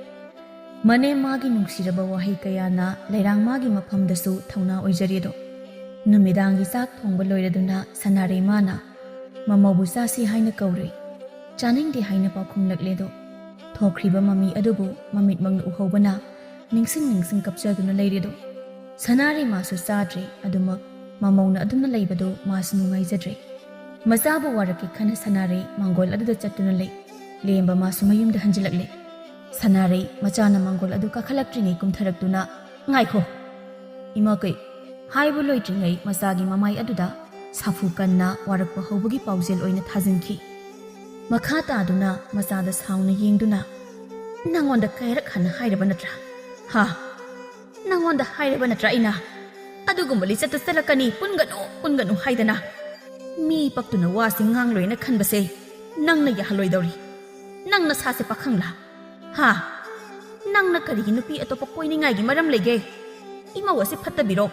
ꯃꯅꯦꯝ ꯃꯥꯒꯤ ꯅꯨꯡꯁꯤꯔꯕ ꯋꯥꯍꯩ ꯀꯌꯥꯅ ꯂꯩꯔꯥꯡ ꯃꯥꯒꯤ ꯃꯐꯝꯗꯁꯨ ꯊꯧꯅꯥ ꯑꯣꯏꯖꯔꯦꯗꯣ꯫ ꯅꯨꯃꯤꯗꯥꯡꯒꯤ ꯆꯥꯛ ꯊꯣꯡꯕ ꯂꯣꯏꯔꯗꯨꯅ ꯁꯅꯥꯔꯩ ꯃꯥꯅ ꯃꯃꯧꯕꯨ ꯆꯥꯁꯤ ꯍꯥꯏꯅ ꯀꯧꯔꯨꯏ꯫ ꯆꯥꯅꯤꯡꯗꯦ ꯍꯥꯏꯅ ꯄꯥꯎꯈꯨꯝꯂꯛꯂꯦꯗꯣ꯫ ꯊꯣꯛꯈ꯭ꯔꯤꯕ ꯃꯃꯤ ꯑꯗꯨꯕꯨ ꯃꯃꯤꯠꯃꯛꯅ ꯎꯍꯧꯕꯅ ꯅꯤꯡꯁꯤꯡ ꯅꯤꯡꯁꯤꯡ ꯀꯞꯆꯗꯨꯅ ꯂꯩꯔꯦꯗꯣ꯫ ꯁꯅꯥꯔꯩ ꯃꯥꯁꯨ ꯆꯥꯗ꯭ꯔꯦ꯫ ꯑꯗꯨꯃꯛ ꯃꯃꯧꯅ ꯑꯗꯨꯝꯅ ꯂꯩꯕꯗꯨ ꯃꯥꯁꯨ ꯅꯨꯡꯉꯥꯏꯖꯗ꯭ꯔꯦ꯫ ꯃꯆꯥꯕꯨ ꯋꯥꯔꯛꯀꯦ ꯈꯟꯅ ꯁꯅꯥꯔꯩ ꯃꯥꯡꯒꯣꯜ ꯑꯗꯨꯗ ꯆꯠꯇꯨꯅ ꯂꯩ꯫ ꯂꯦꯝꯕ ꯃꯥꯁꯨ ꯃꯌꯨꯝꯗ ꯍꯟꯖꯤꯜꯂꯛꯂꯦ꯫ ꯁꯅꯥꯔꯩ ꯃꯆꯥꯅ ꯃꯥꯡꯒꯣꯜ ꯑꯗꯨ ꯀꯥꯈꯠꯂꯛꯇ꯭ꯔꯤꯉꯩ ꯀꯨꯝꯊꯔꯛꯇꯨꯅ, "ꯉꯥꯏꯈꯣ!" ꯏꯃꯥ ꯀꯩ? ꯍꯥꯏꯕ ꯂꯣꯏꯗ꯭ꯔꯤꯉꯩ ꯃꯆꯥꯒꯤ ꯃꯃꯥꯏ ꯑꯗꯨꯗ ꯁꯥꯐꯨ ꯀꯟꯅ ꯋꯥꯔꯛꯄ ꯍꯧꯕꯒꯤ ꯄꯥꯎꯖꯦꯜ ꯑꯣꯏꯅ ꯊꯥꯖꯤꯟꯈꯤ꯫ ꯃꯈꯥ ꯇꯥꯗꯨꯅ ꯃꯆꯥꯗ ꯁꯥꯎꯅ ꯌꯦꯡꯗꯨꯅ, "ꯅꯪꯉꯣꯟꯗ ꯀꯌꯥꯔꯛ ꯍꯟꯅ ꯍꯥꯏꯔꯕ ꯅꯠꯇ꯭ꯔꯥ? ꯍꯥ? ꯅꯪꯉꯣꯟꯗ ꯍꯥꯏꯔꯕ ꯅꯠꯇ꯭ꯔꯥ ꯑꯩꯅ? ꯑꯗꯨꯒꯨꯝꯕ ꯂꯤꯆꯠꯇ ꯆꯠꯂꯛꯀꯅꯤ, ꯄꯨꯟꯒꯅꯨ, ꯄꯨꯟꯒꯅꯨ ꯍꯥꯏꯗꯅ꯫ ꯃꯤ ꯄꯛꯇꯨꯅ ꯋꯥꯁꯤ ꯉꯥꯡꯂꯣꯏꯅ ꯈꯟꯕꯁꯦ ꯅꯪꯅ ꯌꯥꯍꯜꯂꯣꯏꯗꯧꯔꯤ꯫ ꯅꯪ ꯅꯁꯥꯁꯦ ꯄꯥꯈꯪꯂꯥ? ꯍꯥ? ꯅꯪꯅ ꯀꯔꯤꯒꯤ ꯅꯨꯄꯤ ꯑꯇꯣꯞꯄ ꯀꯣꯏꯅꯤꯡꯉꯥꯏꯒꯤ ꯃꯔꯝ ꯂꯩꯒꯦ? ꯏꯃꯧ ꯑꯁꯤ ꯐꯠꯇꯕꯤꯔꯣ?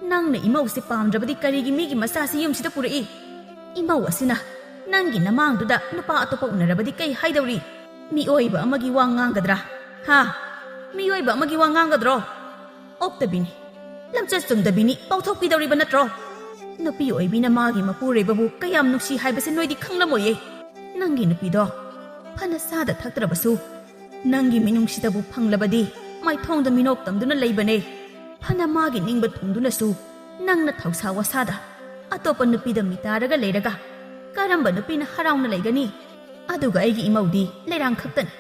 ꯅꯪꯅ ꯏꯃꯧꯁꯤ ꯄꯥꯝꯗ꯭ꯔꯕꯗꯤ ꯀꯔꯤꯒꯤ ꯃꯤꯒꯤ ꯃꯆꯥꯁꯤ ꯌꯨꯝꯁꯤꯗ ꯄꯨꯔꯛꯏ? ꯏꯃꯧ ꯑꯁꯤꯅ ꯅꯪꯒꯤ ꯅꯃꯥꯡꯗꯨꯗ ꯅꯨꯄꯥ ꯑꯇꯣꯞꯄ ꯎꯅꯔꯕꯗꯤ ꯀꯩ ꯍꯥꯏꯗꯧꯔꯤ? ꯃꯤꯑꯣꯏꯕ ꯑꯃꯒꯤ ꯋꯥ ꯉꯥꯡꯒꯗ꯭ꯔꯥ? ꯍꯥ? ꯃꯤꯑꯣꯏꯕ ꯑꯃꯒꯤ ꯋꯥ ꯉꯥꯡꯒꯗ꯭ꯔꯣ? ꯑꯣꯛꯇꯕꯤꯅꯤ, ꯂꯝꯆꯠ ꯆꯨꯝꯗꯕꯤꯅꯤ, ꯄꯥꯎꯊꯣꯛꯄꯤꯗꯧꯔꯤꯕ ꯅꯠꯇ꯭ꯔꯣ? ꯅꯨꯄꯤ ꯑꯣꯏꯕꯤꯅ ꯃꯥꯒꯤ ꯃꯄꯨꯔꯣꯏꯕꯕꯨ ꯀꯌꯥꯝ ꯅꯨꯡꯁꯤ ꯍꯥꯏꯕꯁꯤ ꯅꯣꯏꯗꯤ ꯈꯪꯂꯝꯃꯣꯏꯌꯦ꯫ ꯅꯪꯒꯤ ꯅꯨꯄꯤꯗꯣ ꯐꯅ ꯆꯥꯗ ꯊꯛꯇ꯭ꯔꯕꯁꯨ, ꯅꯪꯒꯤ ꯃꯤꯅꯨꯡꯁꯤꯗꯕꯨ ꯐꯪꯂꯕꯗꯤ ꯃꯥꯏꯊꯣꯡꯗ ꯃꯤꯅꯣꯛ ꯇꯝꯗꯨꯅ ꯂꯩꯕꯅꯦ꯫ ꯐꯅ ꯃꯥꯒꯤ ꯅꯤꯡꯕ ꯊꯨꯡꯗꯨꯅꯁꯨ ꯅꯪꯅ ꯊꯧꯁꯥ ꯋꯥꯁꯥꯗ ꯑꯇꯣꯞꯄ ꯅꯨꯄꯤꯗ ꯃꯤꯇꯥꯔꯒ ꯂꯩꯔꯒ ꯀꯔꯝꯕ ꯅꯨꯄꯤꯅ ꯍꯔꯥꯎꯅ ꯂꯩꯒꯅꯤ? ꯑꯗꯨꯒ ꯑꯩꯒꯤ ꯏꯃꯧꯗꯤ ꯂꯩꯔꯥꯡ ꯈꯛꯇꯅꯤ꯫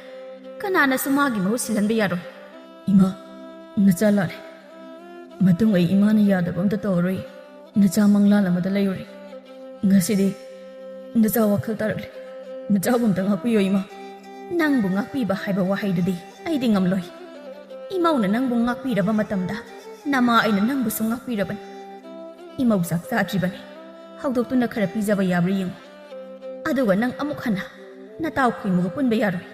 ꯀꯅꯥꯅꯁꯨ ꯃꯥꯒꯤ ꯃꯍꯨꯠ ꯁꯤꯜꯍꯟꯕ ꯌꯥꯔꯣꯏ꯫ ꯏꯃꯥ, ꯅꯆꯥ ꯂꯥꯜꯂꯦ꯫ ꯃꯇꯨꯡ ꯑꯩ ꯏꯃꯥꯅ ꯌꯥꯗꯕ ꯑꯝꯇ ꯇꯧꯔꯔꯣꯏ꯫ ꯅꯆꯥ ꯃꯪꯂꯥꯟ ꯑꯃꯗ ꯂꯩꯔꯨꯔꯦ꯫ ꯉꯁꯤꯗꯤ ꯅꯆꯥ ꯋꯥꯈꯜ ꯇꯥꯔꯛꯂꯦ꯫ ꯅꯆꯥꯕꯨ ꯑꯝꯇ ꯉꯥꯛꯄꯤꯌꯣ, ꯏꯃꯥ꯫ ꯅꯪꯕꯨ ꯉꯥꯛꯄꯤꯕ ꯍꯥꯏꯕ ꯋꯥꯍꯩꯗꯨꯗꯤ ꯑꯩꯗꯤ ꯉꯝꯂꯣꯏ꯫ ꯏꯃꯧꯅ ꯅꯪꯕꯨ ꯉꯥꯛꯄꯤꯔꯕ ꯃꯇꯝꯗ ꯅꯃꯥ ꯑꯩꯅ ꯅꯪꯕꯨꯁꯨ ꯉꯥꯛꯄꯤꯔꯕꯅꯤ꯫ ꯏꯃꯧ ꯆꯥꯛ ꯆꯥꯗ꯭ꯔꯤꯕꯅꯤ꯫ ꯍꯧꯗꯣꯛꯇꯨꯅ ꯈꯔ ꯄꯤꯖꯕ ꯌꯥꯕ꯭ꯔꯥ ꯌꯦꯡꯉꯨ꯫ ꯑꯗꯨꯒ ꯅꯪ ꯑꯃꯨꯛ ꯍꯟꯅ ꯅꯇꯥꯎ ꯈꯣꯏꯃꯨꯒ ꯄꯨꯟꯕ ꯌꯥꯔꯣꯏ꯫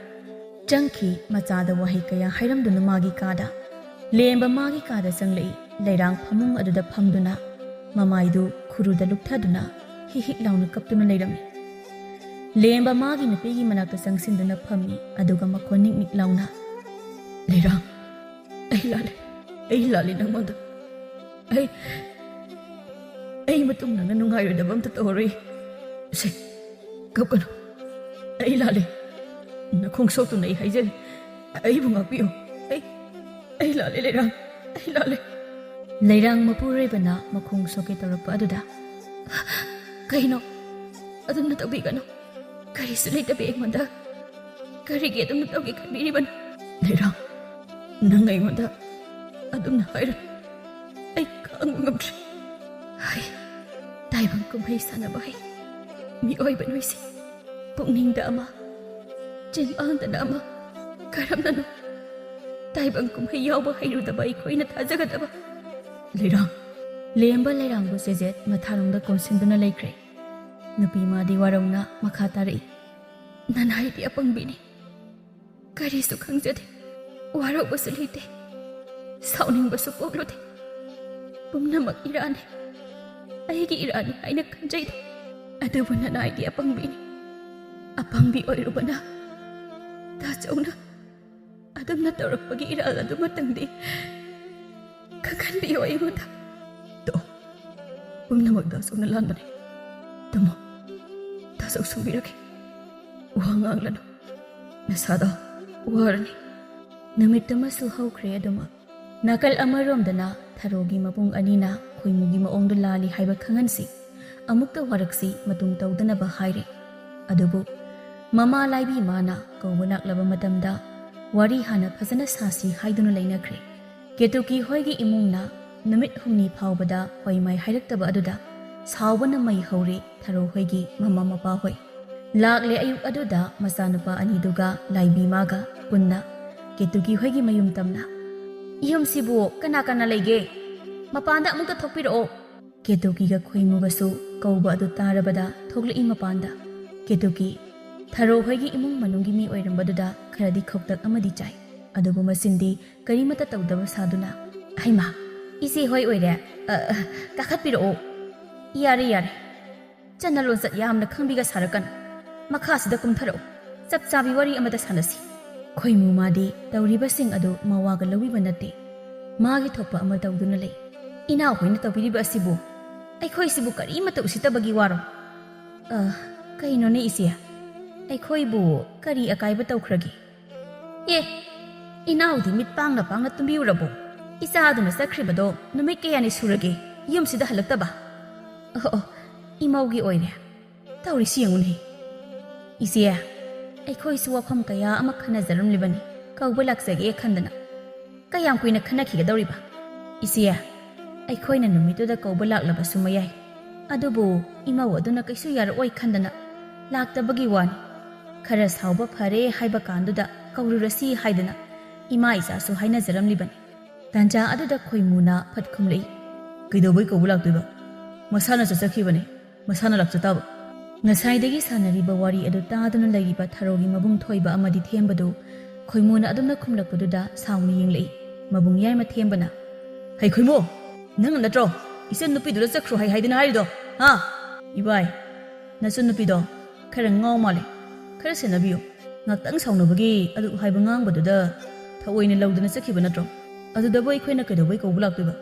ꯆꯪꯈꯤ꯫ ꯃꯆꯥꯗ ꯋꯥꯍꯩ ꯀꯌꯥ ꯍꯥꯏꯔꯝꯗꯨꯅ ꯃꯥꯒꯤ ꯀꯥꯗ꯫ ꯂꯦꯝꯕ ꯃꯥꯒꯤ ꯀꯥꯗ ꯆꯪꯂꯛꯏ꯫ ꯂꯩꯔꯥꯡ ꯐꯃꯨꯡ ꯑꯗꯨꯗ ꯐꯝꯗꯨꯅ ꯃꯃꯥꯏꯗꯨ ꯈꯨꯔꯨꯗ ꯂꯨꯞꯊꯗꯨꯅ ꯍꯤꯛ ꯍꯤꯛ ꯂꯥꯎꯅ ꯀꯞꯇꯨꯅ ꯂꯩꯔꯝꯃꯤ꯫ ꯂꯦꯝꯕ ꯃꯥꯒꯤ ꯅꯨꯄꯤꯒꯤ ꯃꯅꯥꯛꯇ ꯆꯪꯁꯤꯟꯗꯨꯅ ꯐꯝꯃꯤ, ꯑꯗꯨꯒ ꯃꯈꯣꯟ ꯅꯤꯛ ꯅꯤꯛ ꯂꯥꯎꯅ, ꯂꯩꯔꯥꯡ, ꯑꯩ ꯂꯥꯜꯂꯦ꯫ ꯑꯩ ꯂꯥꯜꯂꯦ ꯅꯪꯉꯣꯟꯗ꯫ ꯑꯩ, ꯑꯩ ꯃꯇꯨꯡ ꯅꯪꯅ ꯅꯨꯡꯉꯥꯏꯔꯣꯏꯗꯕ ꯑꯝꯇ ꯇꯧꯔꯔꯣꯏ꯫ ꯁꯦ, ꯀꯞꯀꯅꯨ꯫ ꯑꯩ ꯂꯥꯜꯂꯦ꯫ ꯅꯈꯣꯡ ꯁꯣꯛꯇꯨꯅ ꯑꯩ ꯍꯥꯏꯖꯔꯤ꯫ ꯑꯩꯕꯨ ꯉꯥꯛꯄꯤꯌꯨ꯫ ꯑꯩ, ꯑꯩ ꯂꯥꯜꯂꯦ ꯂꯩꯔꯥꯡ꯫ ꯑꯩ ꯂꯥꯜꯂꯦ꯫ ꯂꯩꯔꯥꯡ ꯃꯄꯨꯔꯣꯏꯕꯅ ꯃꯈꯣꯡ ꯁꯣꯛꯀꯦ ꯇꯧꯔꯛꯄ ꯑꯗꯨꯗ, "ꯀꯩꯅꯣ? ꯑꯗꯨꯝꯅ ꯇꯧꯕꯤꯒꯅꯨ꯫ ꯀꯔꯤꯁꯨ ꯂꯩꯇꯕꯤ ꯑꯩꯉꯣꯟꯗ ꯀꯔꯤꯒꯤ ꯑꯗꯨꯝꯅ ꯇꯧꯒꯦ ꯈꯟꯕꯤꯔꯤꯕꯅꯣ?" "ꯂꯩꯔꯥꯡ, ꯅꯪ ꯑꯩꯉꯣꯟꯗ ꯑꯗꯨꯝꯅ ꯍꯥꯏꯔ ꯑꯩ ꯈꯥꯡꯕ ꯉꯝꯗ꯭ꯔꯦ꯫ ꯍꯩ, ꯇꯥꯏꯕꯪ ꯀꯨꯝꯍꯩ ꯁꯥꯟꯅꯕ ꯍꯩ ꯃꯤꯑꯣꯏꯕ ꯅꯣꯏꯁꯦ꯫ ꯄꯨꯛꯅꯤꯡꯗ ꯑꯃ, ꯆꯤꯟꯕꯥꯟꯗꯅ ꯑꯃ, ꯀꯔꯝꯅꯅꯣ ꯇꯥꯏꯕꯪ ꯀꯨꯝꯍꯩ ꯌꯥꯎꯕ ꯍꯩꯔꯨꯗꯕ ꯑꯩꯈꯣꯏꯅ ꯊꯥꯖꯒꯗꯕ?" ꯂꯩꯔꯥꯡ꯫ ꯂꯦꯝꯕ ꯂꯩꯔꯥꯡꯕꯨ ꯆꯦꯖꯦꯠ ꯃꯊꯥꯔꯣꯡꯗ ꯀꯣꯟꯁꯤꯟꯗꯨꯅ ꯂꯩꯈ꯭ꯔꯦ꯫ ꯅꯨꯄꯤ ꯃꯥꯗꯤ ꯋꯥꯔꯧꯅ ꯃꯈꯥ ꯇꯥꯔꯛꯏ, "ꯅꯅꯥꯏꯗꯤ ꯑꯄꯪꯕꯤꯅꯤ꯫ ꯀꯔꯤꯁꯨ ꯈꯪꯖꯗꯦ꯫ ꯋꯥꯔꯧꯕꯁꯨ ꯂꯩꯇꯦ꯫ ꯁꯥꯎꯅꯤꯡꯕꯁꯨ ꯄꯣꯛꯂꯨꯗꯦ꯫ ꯄꯨꯝꯅꯃꯛ ꯏꯔꯥꯅꯤ꯫ ꯑꯩꯒꯤ ꯏꯔꯥꯅꯤ ꯍꯥꯏꯅ ꯈꯟꯖꯩꯗ꯫ ꯑꯗꯨꯕꯨ ꯅꯅꯥꯏꯗꯤ ꯑꯄꯪꯕꯤꯅꯤ꯫ ꯑꯄꯪꯕꯤ ꯑꯣꯏꯔꯨꯕꯅ ꯇꯥꯆꯧꯅ ꯑꯗꯨꯝꯅ ꯇꯧꯔꯛꯄꯒꯤ ꯏꯔꯥꯜ ꯑꯗꯨꯃꯇꯪꯗꯤ ꯈꯪꯍꯟꯕꯤꯌꯨ ꯑꯩꯉꯣꯟꯗ꯫" "ꯇꯣ, ꯄꯨꯝꯅꯃꯛ ꯇꯥꯆꯧꯅ ꯂꯥꯟꯕꯅꯦ꯫ ꯇꯨꯝꯃꯣ, ꯇꯥꯆꯧ ꯁꯨꯝꯕꯤꯔꯒꯦ꯫ ꯋꯥ ꯉꯥꯡꯂꯅꯨ꯫ ꯅꯁꯥꯗꯣ ꯋꯥꯔꯅꯤ꯫" ꯅꯨꯃꯤꯠꯇꯨꯃꯁꯨ ꯍꯧꯈ꯭ꯔꯦ ꯑꯗꯨꯃꯛ꯫ ꯅꯥꯀꯜ ꯑꯃꯔꯣꯝꯗꯅ ꯊꯔꯣꯒꯤ ꯃꯕꯨꯡ ꯑꯅꯤꯅ ꯈꯣꯏꯃꯨꯒꯤ ꯃꯑꯣꯡꯗꯨ ꯂꯥꯜꯂꯤ ꯍꯥꯏꯕ ꯈꯪꯍꯟꯁꯤ, ꯑꯃꯨꯛꯇ ꯋꯥꯔꯛꯁꯤ ꯃꯇꯨꯡ ꯇꯧꯗꯅꯕ ꯍꯥꯏꯔꯦ꯫ ꯑꯗꯨꯕꯨ ꯃꯃꯥ ꯂꯥꯏꯕꯤ ꯃꯥꯅ ꯀꯧꯕ ꯂꯥꯛꯂꯕ ꯃꯇꯝꯗ ꯋꯥꯔꯤ ꯍꯥꯟꯅ ꯐꯖꯅ ꯁꯥꯁꯤ ꯍꯥꯏꯗꯨꯅ ꯂꯩꯅꯈ꯭ꯔꯦ꯫ ꯀꯦꯇꯨꯀꯤ ꯍꯣꯏꯒꯤ ꯏꯃꯨꯡꯅ ꯅꯨꯃꯤꯠ ꯍꯨꯝꯅꯤ ꯐꯥꯎꯕꯗ ꯍꯣꯏ ꯃꯥꯏ ꯍꯥꯏꯔꯛꯇꯕ ꯑꯗꯨꯗ ꯁꯥꯎꯕꯅ ꯃꯩ ꯍꯧꯔꯦ ꯊꯔꯣ ꯍꯣꯏꯒꯤ ꯃꯃꯥ ꯃꯄꯥ ꯍꯣꯏ꯫ ꯂꯥꯛꯂꯦ ꯑꯌꯨꯛ ꯑꯗꯨꯗ ꯃꯆꯥꯅꯨꯄꯥ ꯑꯅꯤꯗꯨꯒ ꯂꯥꯏꯕꯤ ꯃꯥꯒ ꯄꯨꯟꯅ ꯀꯦꯇꯨꯀꯤ ꯍꯣꯏꯒꯤ ꯃꯌꯨꯝ ꯇꯝꯅ꯫ "ꯌꯨꯝꯁꯤꯕꯨ ꯀꯅꯥ ꯀꯅꯥ ꯂꯩꯒꯦ? ꯃꯄꯥꯟꯗ ꯑꯃꯨꯛꯇ ꯊꯣꯛꯄꯤꯔꯛꯑꯣ꯫" ꯀꯦꯇꯨꯀꯤꯒ ꯈꯣꯏꯃꯨꯒꯁꯨ ꯀꯧꯕ ꯑꯗꯨ ꯇꯥꯔꯕꯗ ꯊꯣꯛꯂꯛꯏ ꯃꯄꯥꯟꯗ꯫ ꯀꯦꯇꯨꯀꯤ ꯊꯔꯣ ꯍꯣꯏꯒꯤ ꯏꯃꯨꯡ ꯃꯅꯨꯡꯒꯤ ꯃꯤ ꯑꯣꯏꯔꯝꯕꯗꯨꯗ ꯈꯔꯗꯤ ꯈꯧꯇꯛ ꯑꯃꯗꯤ ꯆꯥꯏ꯫ ꯑꯗꯨꯕꯨ ꯃꯆꯤꯟꯗꯤ ꯀꯔꯤꯃꯠꯇ ꯇꯧꯗꯕ ꯁꯥꯗꯨꯅ, "ꯍꯩꯃꯥ, ꯏꯆꯦ ꯍꯣꯏ ꯑꯣꯏꯔꯦ꯫ ꯑ, ꯑ, ꯀꯥꯈꯠꯄꯤꯔꯛꯑꯣ꯫" "ꯌꯥꯔꯦ, ꯌꯥꯔꯦ꯫ ꯆꯠꯅ ꯂꯣꯟꯆꯠ ꯌꯥꯝꯅ ꯈꯪꯕꯤꯒ ꯁꯥꯔꯛꯀꯅꯨ꯫ ꯃꯈꯥꯁꯤꯗ ꯀꯨꯝꯊꯔꯛꯎ꯫ ꯆꯞ ꯆꯥꯕꯤ ꯋꯥꯔꯤ ꯑꯃꯗ ꯁꯥꯟꯅꯁꯤ꯫" ꯈꯣꯏꯃꯨ ꯃꯥꯗꯤ ꯇꯧꯔꯤꯕꯁꯤꯡ ꯑꯗꯨ ꯃꯋꯥꯒ ꯂꯧꯕꯤꯕ ꯅꯠꯇꯦ꯫ ꯃꯥꯒꯤ ꯊꯣꯛꯄ ꯑꯃ ꯇꯧꯗꯨꯅ ꯂꯩ꯫ "ꯏꯅꯥꯎꯍꯣꯏꯅ ꯇꯧꯕꯤꯔꯤꯕ ꯑꯁꯤꯕꯨ ꯑꯩꯈꯣꯏꯁꯤꯕꯨ ꯀꯔꯤꯃꯠꯇ ꯎꯁꯤꯠꯇꯕꯒꯤ ꯋꯥꯔꯣ?" "ꯑ, ꯀꯩꯅꯣꯅꯦ ꯏꯆꯦ? ꯑꯩꯈꯣꯏꯕꯨ ꯀꯔꯤ ꯑꯀꯥꯏꯕ ꯇꯧꯈ꯭ꯔꯒꯦ?" "ꯑꯦ, ꯏꯅꯥꯎꯗꯤ ꯃꯤꯠ ꯄꯥꯡꯅ ꯄꯥꯡꯅ ꯇꯨꯝꯕꯤꯎꯔꯕꯣ? ꯏꯆꯥꯗꯨꯅ ꯆꯠꯈ꯭ꯔꯤꯕꯗꯣ ꯅꯨꯃꯤꯠ ꯀꯌꯥꯅꯤ ꯁꯨꯔꯒꯦ ꯌꯨꯝꯁꯤꯗ ꯍꯜꯂꯛꯇꯕ?" "ꯑꯣ, ꯑꯣ, ꯏꯃꯧꯒꯤ ꯑꯣꯏꯔꯦ꯫ ꯇꯧꯔꯤꯁꯤ ꯌꯦꯡꯉꯨꯅꯦ꯫ ꯏꯆꯦ, ꯑꯩꯈꯣꯏꯁꯨ ꯋꯥꯐꯝ ꯀꯌꯥ ꯑꯃ ꯈꯟꯅꯖꯔꯝꯂꯤꯕꯅꯤ, ꯀꯧꯕ ꯂꯥꯛꯆꯒꯦ ꯈꯟꯗꯅ꯫ ꯀꯌꯥꯝ ꯀꯨꯏꯅ ꯈꯟꯅꯈꯤꯒꯗꯧꯔꯤꯕ? ꯏꯆꯦ, ꯑꯩꯈꯣꯏꯅ ꯅꯨꯃꯤꯠꯇꯨꯗ ꯀꯧꯕ ꯂꯥꯛꯂꯕꯁꯨ ꯃꯌꯥꯏ, ꯑꯗꯨꯕꯨ ꯏꯃꯧ ꯑꯗꯨꯅ ꯀꯩꯁꯨ ꯌꯥꯔꯛꯑꯣꯏ ꯈꯟꯗꯅ ꯂꯥꯛꯇꯕꯒꯤ ꯋꯥꯅꯤ꯫ ꯈꯔ ꯁꯥꯎꯕ ꯐꯔꯦ ꯍꯥꯏꯕ ꯀꯥꯟꯗꯨꯗ ꯀꯧꯔꯨꯔꯁꯤ ꯍꯥꯏꯗꯅ ꯏꯃꯥ ꯏꯆꯥꯁꯨ ꯍꯥꯏꯅꯖꯔꯝꯂꯤꯕꯅꯤ꯫" ꯇꯥꯟꯖꯥ ꯑꯗꯨꯗ ꯈꯣꯏꯃꯨꯅ ꯐꯠ ꯈꯨꯝꯂꯛꯏ꯫ "ꯀꯩꯗꯧꯕꯩ ꯀꯧꯕ ꯂꯥꯛꯇꯣꯏꯕ? ꯃꯁꯥꯅ ꯆꯠꯆꯈꯤꯕꯅꯦ, ꯃꯁꯥꯅ ꯂꯥꯛꯆ ꯇꯥꯕ꯫" ꯉꯁꯥꯏꯗꯒꯤ ꯁꯥꯟꯅꯔꯤꯕ ꯋꯥꯔꯤ ꯑꯗꯨ ꯇꯥꯗꯨꯅ ꯂꯩꯔꯤꯕ ꯊꯔꯣꯒꯤ ꯃꯕꯨꯡ ꯊꯣꯏꯕ ꯑꯃꯗꯤ ꯊꯦꯝꯕꯗꯨ ꯈꯣꯏꯃꯨꯅ ꯑꯗꯨꯝꯅ ꯈꯨꯝꯂꯛꯄꯗꯨꯗ ꯁꯥꯎꯅ ꯌꯦꯡꯂꯛꯏ꯫ ꯃꯕꯨꯡ ꯌꯥꯏꯃ ꯊꯦꯝꯕꯅ, "ꯍꯩ ꯈꯣꯏꯃꯨ, ꯅꯪꯅ ꯅꯠꯇ꯭ꯔꯣ ꯏꯆꯟ ꯅꯨꯄꯤꯗꯨꯗ ꯆꯠꯈ꯭ꯔꯣ ꯍꯥꯏ ꯍꯥꯏꯗꯅ ꯍꯥꯏꯔꯤꯗꯣ? ꯍꯥ? ꯏꯕꯥꯏ, ꯅꯆꯟ ꯅꯨꯄꯤꯗꯣ ꯈꯔ ꯉꯥꯎ ꯃꯥꯜꯂꯦ, ꯈꯔ ꯁꯦꯟꯅꯕꯤꯌꯨ꯫ ꯉꯥꯛꯇꯪ ꯁꯥꯎꯅꯕꯒꯤ ꯑꯗꯨ ꯍꯥꯏꯕ ꯉꯥꯡꯕꯗꯨꯗ ꯊꯑꯣꯏꯅ ꯂꯧꯗꯅ ꯆꯠꯈꯤꯕ ꯅꯠꯇ꯭ꯔꯣ? ꯑꯗꯨꯗꯕꯨ ꯑꯩꯈꯣꯏꯅ ꯀꯩꯗꯧꯕꯩ ꯀꯧꯕ ꯂꯥꯛꯇꯣꯏꯕ?"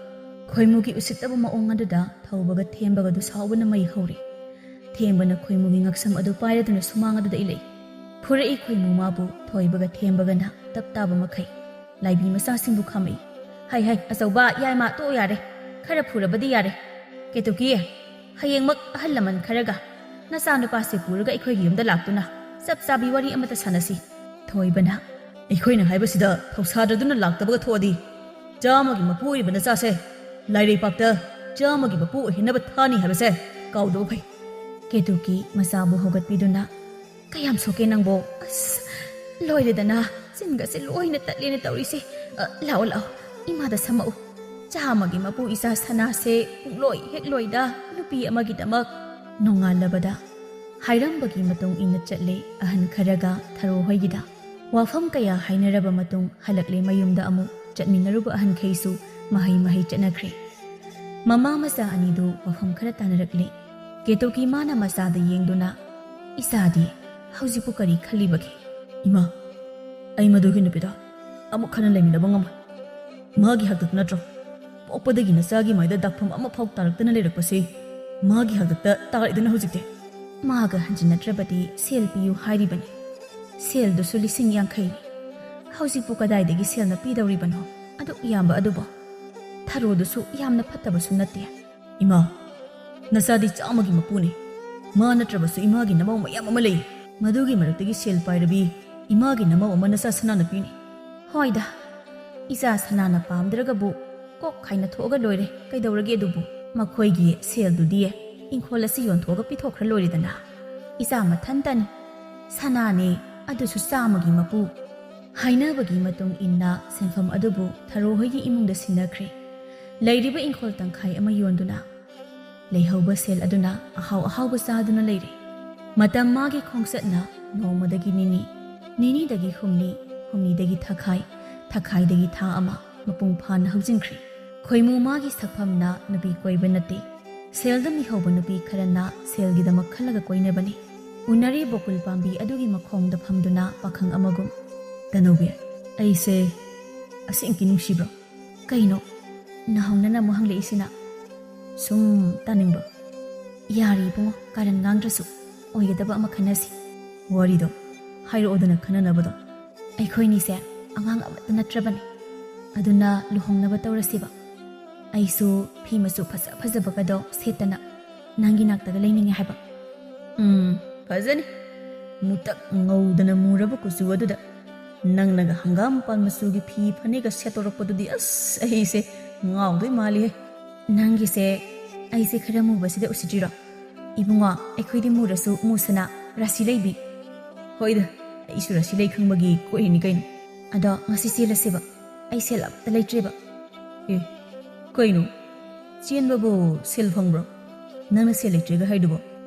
ꯈꯣꯏꯃꯨꯒꯤ ꯎꯁꯤꯠꯇꯕ ꯃꯑꯣꯡ ꯑꯗꯨꯗ ꯊꯧꯕꯒ ꯊꯦꯝꯕꯒꯗꯨ ꯁꯥꯎꯕꯅ ꯃꯩ ꯍꯧꯔꯤ꯫ ꯊꯦꯝꯕꯅ ꯈꯣꯏꯃꯨꯒꯤ ꯉꯛꯁꯝ ꯑꯗꯨ ꯄꯥꯏꯔꯗꯨꯅ ꯁꯨꯃꯥꯡ ꯑꯗꯨꯗ ꯏꯜꯂꯛꯏ꯫ ꯐꯨꯔꯛꯏ ꯈꯣꯏꯃꯨ ꯃꯥꯕꯨ ꯊꯣꯏꯕꯒ ꯊꯦꯝꯕꯒꯅ ꯇꯞ ꯇꯥꯕ ꯃꯈꯩ꯫ ꯂꯥꯏꯕꯤ ꯃꯆꯥꯁꯤꯡꯕꯨ ꯈꯥꯝꯃꯛꯏ꯫ "ꯍꯩ, ꯍꯩ, ꯑꯆꯧꯕ, ꯌꯥꯏꯃ, ꯇꯣꯛꯑꯣ ꯌꯥꯔꯦ꯫ ꯈꯔ ꯐꯨꯔꯕꯗꯤ ꯌꯥꯔꯦ꯫ ꯀꯦꯇꯨꯀꯤ, ꯍꯌꯦꯡꯃꯛ ꯑꯍꯜ ꯂꯃꯟ ꯈꯔꯒ ꯅꯆꯥꯅꯨꯄꯥꯁꯦ ꯄꯨꯔꯒ ꯑꯩꯈꯣꯏꯒꯤ ꯌꯨꯝꯗ ꯂꯥꯛꯇꯨꯅ ꯆꯞ ꯆꯥꯕꯤ ꯋꯥꯔꯤ ꯑꯃꯇ ꯁꯥꯟꯅꯁꯤ꯫" ꯊꯣꯏꯕꯅ, "ꯑꯩꯈꯣꯏꯅ ꯍꯥꯏꯕꯁꯤꯗ ꯊꯧꯁꯥꯗꯗꯨꯅ ꯂꯥꯛꯇꯕꯒ ꯊꯣꯛꯑꯗꯤ ꯆꯥꯝꯃꯒꯤ ꯃꯄꯨ ꯑꯣꯏꯔꯤꯕ ꯅꯆꯥꯁꯦ ꯂꯥꯏꯔꯩꯄꯥꯛꯇ ꯆꯥꯝꯃꯒꯤ ꯃꯄꯨ ꯑꯣꯏꯍꯟꯅꯕ ꯊꯥꯅꯤ ꯍꯥꯏꯕꯁꯦ ꯀꯥꯎꯗꯕ ꯐꯩ꯫" ꯀꯦꯇꯨꯀꯤ ꯃꯆꯥꯕꯨ ꯍꯧꯒꯠꯄꯤꯗꯨꯅ, "ꯀꯌꯥꯝ ꯁꯣꯛꯀꯦ ꯅꯪꯕꯣ? ꯑꯁ, ꯂꯣꯏꯔꯦꯗꯅ, ꯆꯤꯟꯒꯁꯦ ꯂꯣꯏꯅ ꯇꯠꯂꯦꯅ ꯇꯧꯔꯤꯁꯦ꯫ ꯑ, ꯂꯥꯛꯑꯣ, ꯂꯥꯛꯑꯣ, ꯏꯃꯥꯗ ꯁꯝꯃꯛꯎ꯫ ꯆꯥꯝꯃꯒꯤ ꯃꯄꯨ ꯏꯆꯥ ꯁꯅꯥꯁꯦ ꯄꯨꯡꯂꯣꯏ ꯍꯦꯛ ꯂꯣꯏꯗ ꯅꯨꯄꯤ ꯑꯃꯒꯤꯗꯃꯛ꯫" ꯅꯣꯡꯉꯥꯜꯂꯕꯗ ꯍꯥꯏꯔꯝꯕꯒꯤ ꯃꯇꯨꯡ ꯏꯟꯅ ꯆꯠꯂꯦ ꯑꯍꯟ ꯈꯔꯒ ꯊꯔꯣ ꯍꯣꯏꯒꯤꯗ꯫ ꯋꯥꯐꯝ ꯀꯌꯥ ꯍꯥꯏꯅꯔꯕ ꯃꯇꯨꯡ ꯍꯜꯂꯛꯂꯦ ꯃꯌꯨꯝꯗ꯫ ꯑꯃꯨꯛ ꯆꯠꯃꯤꯟꯅꯔꯨꯕ ꯑꯍꯟꯈꯩꯁꯨ ꯃꯍꯩ ꯃꯍꯩ ꯆꯠꯅꯈ꯭ꯔꯦ꯫ ꯃꯃꯥ ꯃꯆꯥ ꯑꯅꯤꯗꯨ ꯋꯥꯐꯝ ꯈꯔ ꯇꯥꯅꯔꯛꯂꯦ꯫ ꯀꯦꯇꯨꯀꯤ ꯃꯥꯅ ꯃꯆꯥꯗ ꯌꯦꯡꯗꯨꯅ, "ꯏꯆꯥꯗꯤ ꯍꯧꯖꯤꯛꯄꯨ ꯀꯔꯤ ꯈꯜꯂꯤꯕꯒꯦ?" "ꯏꯃꯥ, ꯑꯩ ꯃꯗꯨꯒꯤ ꯅꯨꯄꯤꯗꯣ ꯑꯃꯨꯛ ꯍꯟꯅ ꯂꯩꯃꯤꯟꯅꯕ ꯉꯝꯃꯣꯏ꯫ ꯃꯥꯒꯤ ꯍꯥꯛꯇꯛꯇ ꯅꯠꯇ꯭ꯔꯣ ꯄꯣꯛꯄꯗꯒꯤ ꯅꯆꯥꯒꯤ ꯃꯥꯏꯗ ꯗꯥꯛꯐꯝ ꯑꯃꯐꯥꯎ ꯇꯥꯔꯛꯇꯅ ꯂꯩꯔꯛꯄꯁꯤ? ꯃꯥꯒꯤ ꯍꯥꯛꯇꯛꯇ ꯇꯥꯔꯛꯏꯗꯅ ꯍꯧꯖꯤꯛꯇꯤ꯫ ꯃꯥꯒ ꯍꯟꯖꯤꯟꯅꯗ꯭ꯔꯕꯗꯤ ꯁꯦꯜ ꯄꯤꯌꯨ ꯍꯥꯏꯔꯤꯕꯅꯤ꯫ ꯁꯦꯜꯗꯨꯁꯨ ꯂꯤꯁꯤꯡ ꯌꯥꯡꯈꯩꯅꯤ꯫ ꯍꯧꯖꯤꯛꯄꯨ ꯀꯗꯥꯏꯗꯒꯤ ꯁꯦꯜꯅ ꯄꯤꯗꯧꯔꯤꯕꯅꯣ? ꯑꯗꯨꯛ ꯌꯥꯝꯕ ꯑꯗꯨꯕꯨ꯫ ꯊꯔꯣꯗꯨꯁꯨ ꯌꯥꯝꯅ ꯐꯠꯇꯕꯁꯨ ꯅꯠꯇꯦ꯫ ꯏꯃꯥ, ꯅꯆꯥꯗꯤ ꯆꯥꯝꯃꯒꯤ ꯃꯄꯨꯅꯤ꯫ ꯃꯥ ꯅꯠꯇ꯭ꯔꯕꯁꯨ ꯏꯃꯥꯒꯤ ꯅꯃꯧ ꯃꯌꯥꯝ ꯑꯃ ꯂꯩ꯫ ꯃꯗꯨꯒꯤ ꯃꯔꯛꯇꯒꯤ ꯁꯦꯜ ꯄꯥꯏꯔꯕꯤ ꯏꯃꯥꯒꯤ ꯅꯃꯧ ꯑꯃ ꯅꯆꯥ ꯁꯅꯥꯅ ꯄꯤꯅꯤ꯫ ꯍꯣꯏꯗ, ꯏꯆꯥ ꯁꯅꯥꯅ ꯄꯥꯝꯗ꯭ꯔꯒꯕꯨ ꯀꯣꯛ ꯈꯥꯏꯅ ꯊꯣꯛꯑꯒ ꯂꯣꯏꯔꯦ꯫ ꯀꯩꯗꯧꯔꯒꯦ ꯑꯗꯨꯕꯨ? ꯃꯈꯣꯏꯒꯤ ꯁꯦꯜꯗꯨꯗꯤ ꯏꯪꯈꯣꯜ ꯑꯁꯤ ꯌꯣꯟꯊꯣꯛꯑꯒ ꯄꯤꯊꯣꯛꯈ꯭ꯔ ꯂꯣꯏꯔꯦꯗꯅ꯫ ꯏꯆꯥ ꯃꯊꯟꯇꯅꯤ꯫ ꯁꯅꯥꯅꯦ, ꯑꯗꯨꯁꯨ ꯆꯥꯝꯃꯒꯤ ꯃꯄꯨ꯫ ꯍꯥꯏꯅꯕꯒꯤ ꯃꯇꯨꯡ ꯏꯟꯅ ꯁꯦꯟꯐꯝ ꯑꯗꯨꯕꯨ ꯊꯔꯣ ꯍꯣꯏꯒꯤ ꯏꯃꯨꯡꯗ ꯁꯤꯟꯅꯈ꯭ꯔꯦ꯫ ꯂꯩꯔꯤꯕ ꯏꯪꯈꯣꯜ ꯇꯪꯈꯥꯏ ꯑꯃ ꯌꯣꯟꯗꯨꯅ ꯂꯩꯍꯧꯕ ꯁꯦꯜ ꯑꯗꯨꯅ ꯑꯍꯥꯎ ꯑꯍꯥꯎꯕ ꯆꯥꯗꯨꯅ ꯂꯩꯔꯦ꯫ ꯃꯇꯝ ꯃꯥꯒꯤ ꯈꯣꯡꯆꯠꯅ ꯅꯣꯡꯃꯗꯒꯤ ꯅꯤꯅꯤ, ꯅꯤꯅꯤꯗꯒꯤ ꯍꯨꯝꯅꯤ, ꯍꯨꯝꯅꯤꯗꯒꯤ ꯊꯥꯈꯥꯏ, ꯊꯥꯈꯥꯏꯗꯒꯤ ꯊꯥ ꯑꯃ ꯃꯄꯨꯡ ꯐꯥꯅ ꯍꯧꯖꯤꯟꯈ꯭ꯔꯦ꯫ ꯈꯣꯏꯃꯨ ꯃꯥꯒꯤ ꯁꯛꯐꯝꯅ ꯅꯨꯄꯤ ꯀꯣꯏꯕ ꯅꯠꯇꯦ꯫ ꯁꯦꯜꯗ ꯃꯤꯍꯧꯕ ꯅꯨꯄꯤ ꯈꯔꯅ ꯁꯦꯜꯒꯤꯗꯃꯛ ꯈꯜꯂꯒ ꯀꯣꯏꯅꯕꯅꯤ꯫ ꯎꯅꯔꯤ ꯕꯣꯀꯨꯜ ꯄꯥꯝꯕꯤ ꯑꯗꯨꯒꯤ ꯃꯈꯣꯡꯗ ꯐꯝꯗꯨꯅ ꯄꯥꯈꯪ ꯑꯃꯒꯨꯝ꯫ ꯇꯅꯧꯕꯤ, ꯑꯩꯁꯦ ꯑꯁꯦꯡꯀꯤ ꯅꯨꯡꯁꯤꯕ꯭ꯔꯣ? ꯀꯩꯅꯣ? ꯅꯍꯧꯅꯅ ꯑꯃꯨꯛ ꯍꯪꯂꯛꯏꯁꯤꯅ? ꯁꯨꯝ ꯇꯥꯅꯤꯡꯕ꯫ ꯌꯥꯔꯦ ꯏꯕꯨꯡꯉꯣ, ꯀꯥꯔꯟ ꯉꯥꯡꯗ꯭ꯔꯁꯨ ꯑꯣꯏꯒꯗꯕ ꯑꯃ ꯈꯟꯅꯁꯤ꯫ ꯋꯥꯔꯤꯗꯣ ꯍꯥꯏꯔꯛꯑꯣꯗꯅ ꯈꯟꯅꯅꯕꯗꯣ꯫ ꯑꯩꯈꯣꯏꯅꯤꯁꯦ ꯑꯉꯥꯡ ꯑꯃꯠꯇ ꯅꯠꯇ꯭ꯔꯕꯅꯤ꯫ ꯑꯗꯨꯅ ꯂꯨꯍꯣꯡꯅꯕ ꯇꯧꯔꯁꯤꯕ꯫ ꯑꯩꯁꯨ ꯐꯤ ꯃꯆꯨ ꯐꯖ ꯐꯖꯕꯒꯗꯣ ꯁꯦꯠꯇꯅ ꯅꯪꯒꯤ ꯅꯥꯛꯇꯒ ꯂꯩꯅꯤꯡꯉꯦ ꯍꯥꯏꯕ꯫ ꯎꯝ, ꯐꯖꯅꯤ꯫ ꯃꯨꯇꯛ ꯉꯧꯗꯅ ꯃꯨꯔꯕ ꯀꯨꯆꯨ ꯑꯗꯨꯗ ꯅꯪꯅꯒ ꯍꯪꯒꯥꯝ ꯃꯄꯥꯟ ꯃꯆꯨꯒꯤ ꯐꯤ ꯐꯅꯦꯛꯀ ꯁꯦꯠꯇꯣꯔꯛꯄꯗꯨꯗꯤ ꯑꯁ ꯑꯩꯁꯦ ꯉꯥꯎꯗꯣꯏ ꯃꯥꯜꯂꯤꯍꯦ꯫ ꯅꯪꯒꯤꯁꯦ ꯑꯩꯁꯦ ꯈꯔ ꯃꯨꯕꯁꯤꯗ ꯎꯁꯤꯠꯇ꯭ꯔꯤꯔꯣ? ꯏꯕꯨꯡꯉꯣ, ꯑꯩꯈꯣꯏꯗꯤ ꯃꯨꯔꯁꯨ ꯃꯨꯁꯅꯥ, ꯔꯥꯁꯤ ꯂꯩꯕꯤ꯫ ꯍꯣꯏꯗ, ꯑꯩꯁꯨ ꯔꯥꯁꯤ ꯂꯩ ꯈꯪꯕꯒꯤ ꯀꯣꯏꯔꯤꯅꯤ ꯀꯩꯅꯣ꯫ ꯑꯗꯣ ꯉꯁꯤ ꯆꯦꯜꯂꯁꯦꯕ, ꯑꯩ ꯁꯦꯜ ꯑꯝꯇ ꯂꯩꯇ꯭ꯔꯦꯕ꯫ ꯑꯦ, ꯀꯩꯅꯣ? ꯆꯦꯟꯕꯕꯨ ꯁꯦꯜ ꯐꯪꯕ꯭ꯔꯣ? ꯅꯪꯅ ꯁꯦꯜ ꯂꯩꯇ꯭ꯔꯦꯒ ꯍꯥꯏꯗꯨꯕꯣ?